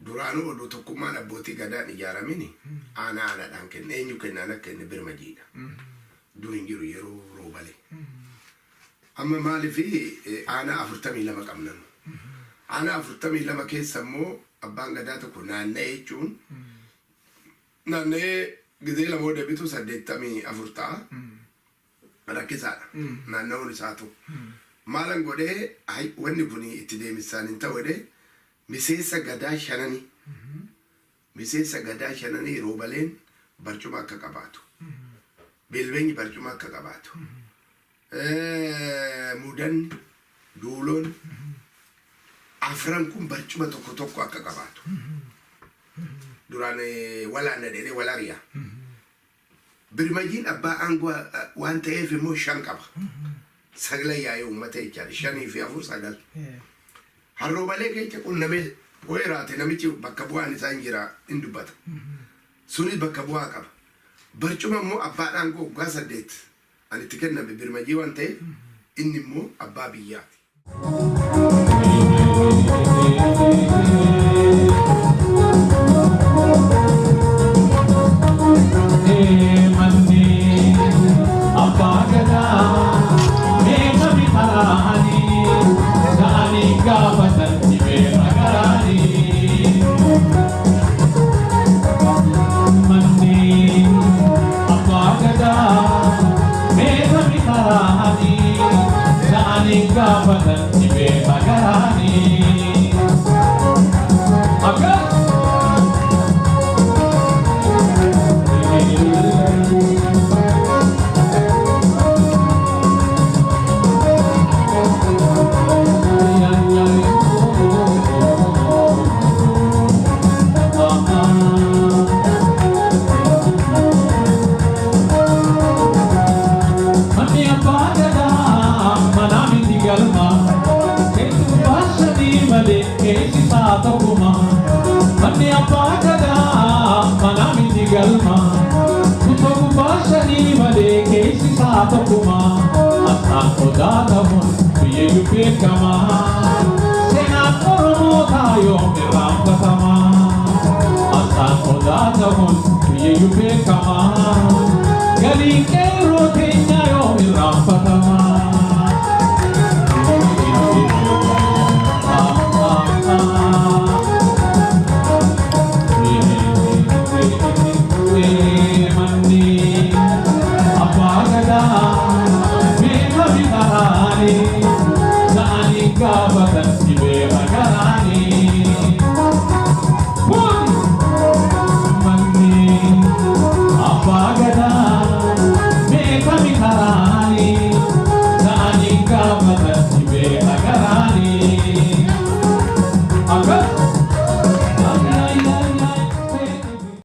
Duraanuu oduu tokkummaan abbootii gadaan ijaaramini aanaa aanaadhaan kenne, eenyu kenne, ana kenne, Birmajiidha. Dur hin jiru yeroo Roobalee. Amma maaliif aanaa 42 qabna nu. Aanaa 42 keessa immoo abbaan gadaa tokko naanna'ee jechuun naanna'ee gizee lama yoo deebitu 84 ta'a. Rakkisaadha. Naanna'uun isaatu. Maalan godhee, hay wanni kun itti deemissaan hin ta'u jedhee, miseensa gadaa shananii miseensa gadaa shananii Roobaleen barcuma akka qabaatu. Beelbeenyi barcuma akka qabaatu. Mudanni, Duuloon afran kun barcuma tokko tokko akka qabaatu. Duraan walaanna jedhee wal ari'a. Birmajiin abbaa aangoo waan ta'eef immoo shan qaba. Saglan yaa'ee uummata jechaadha. Shanii fi afur sagal. Harroobalee keessa qunnamee ho'eraate namichi bakka bu'aan isaa hin jira, hin dubbata. Sunis bakka bu'aa qaba. Barcuma immoo abbaan aangoo waggaa 8 an itti kenname Birmajii waan ta'eef inni immoo abbaa biyyaati. Manni abbaa gadaa meeqami karaanii ga'anii gaafatan dhibee magaraanii. Manni abbaa gadaa meeqami karaanii ga'anii gaafatan dhibee magaraanii. Akkas. Manni abbaa gadaa mana miti galma. Keessi gubbaa shanii malee keessi isaa tokkuma. Manni abbaa gadaa mana miti galma. Kutoo gubbaa shanii malee keessi isaa tokkuma. Asxaan odaa ta'uun biyyayyuu beekama.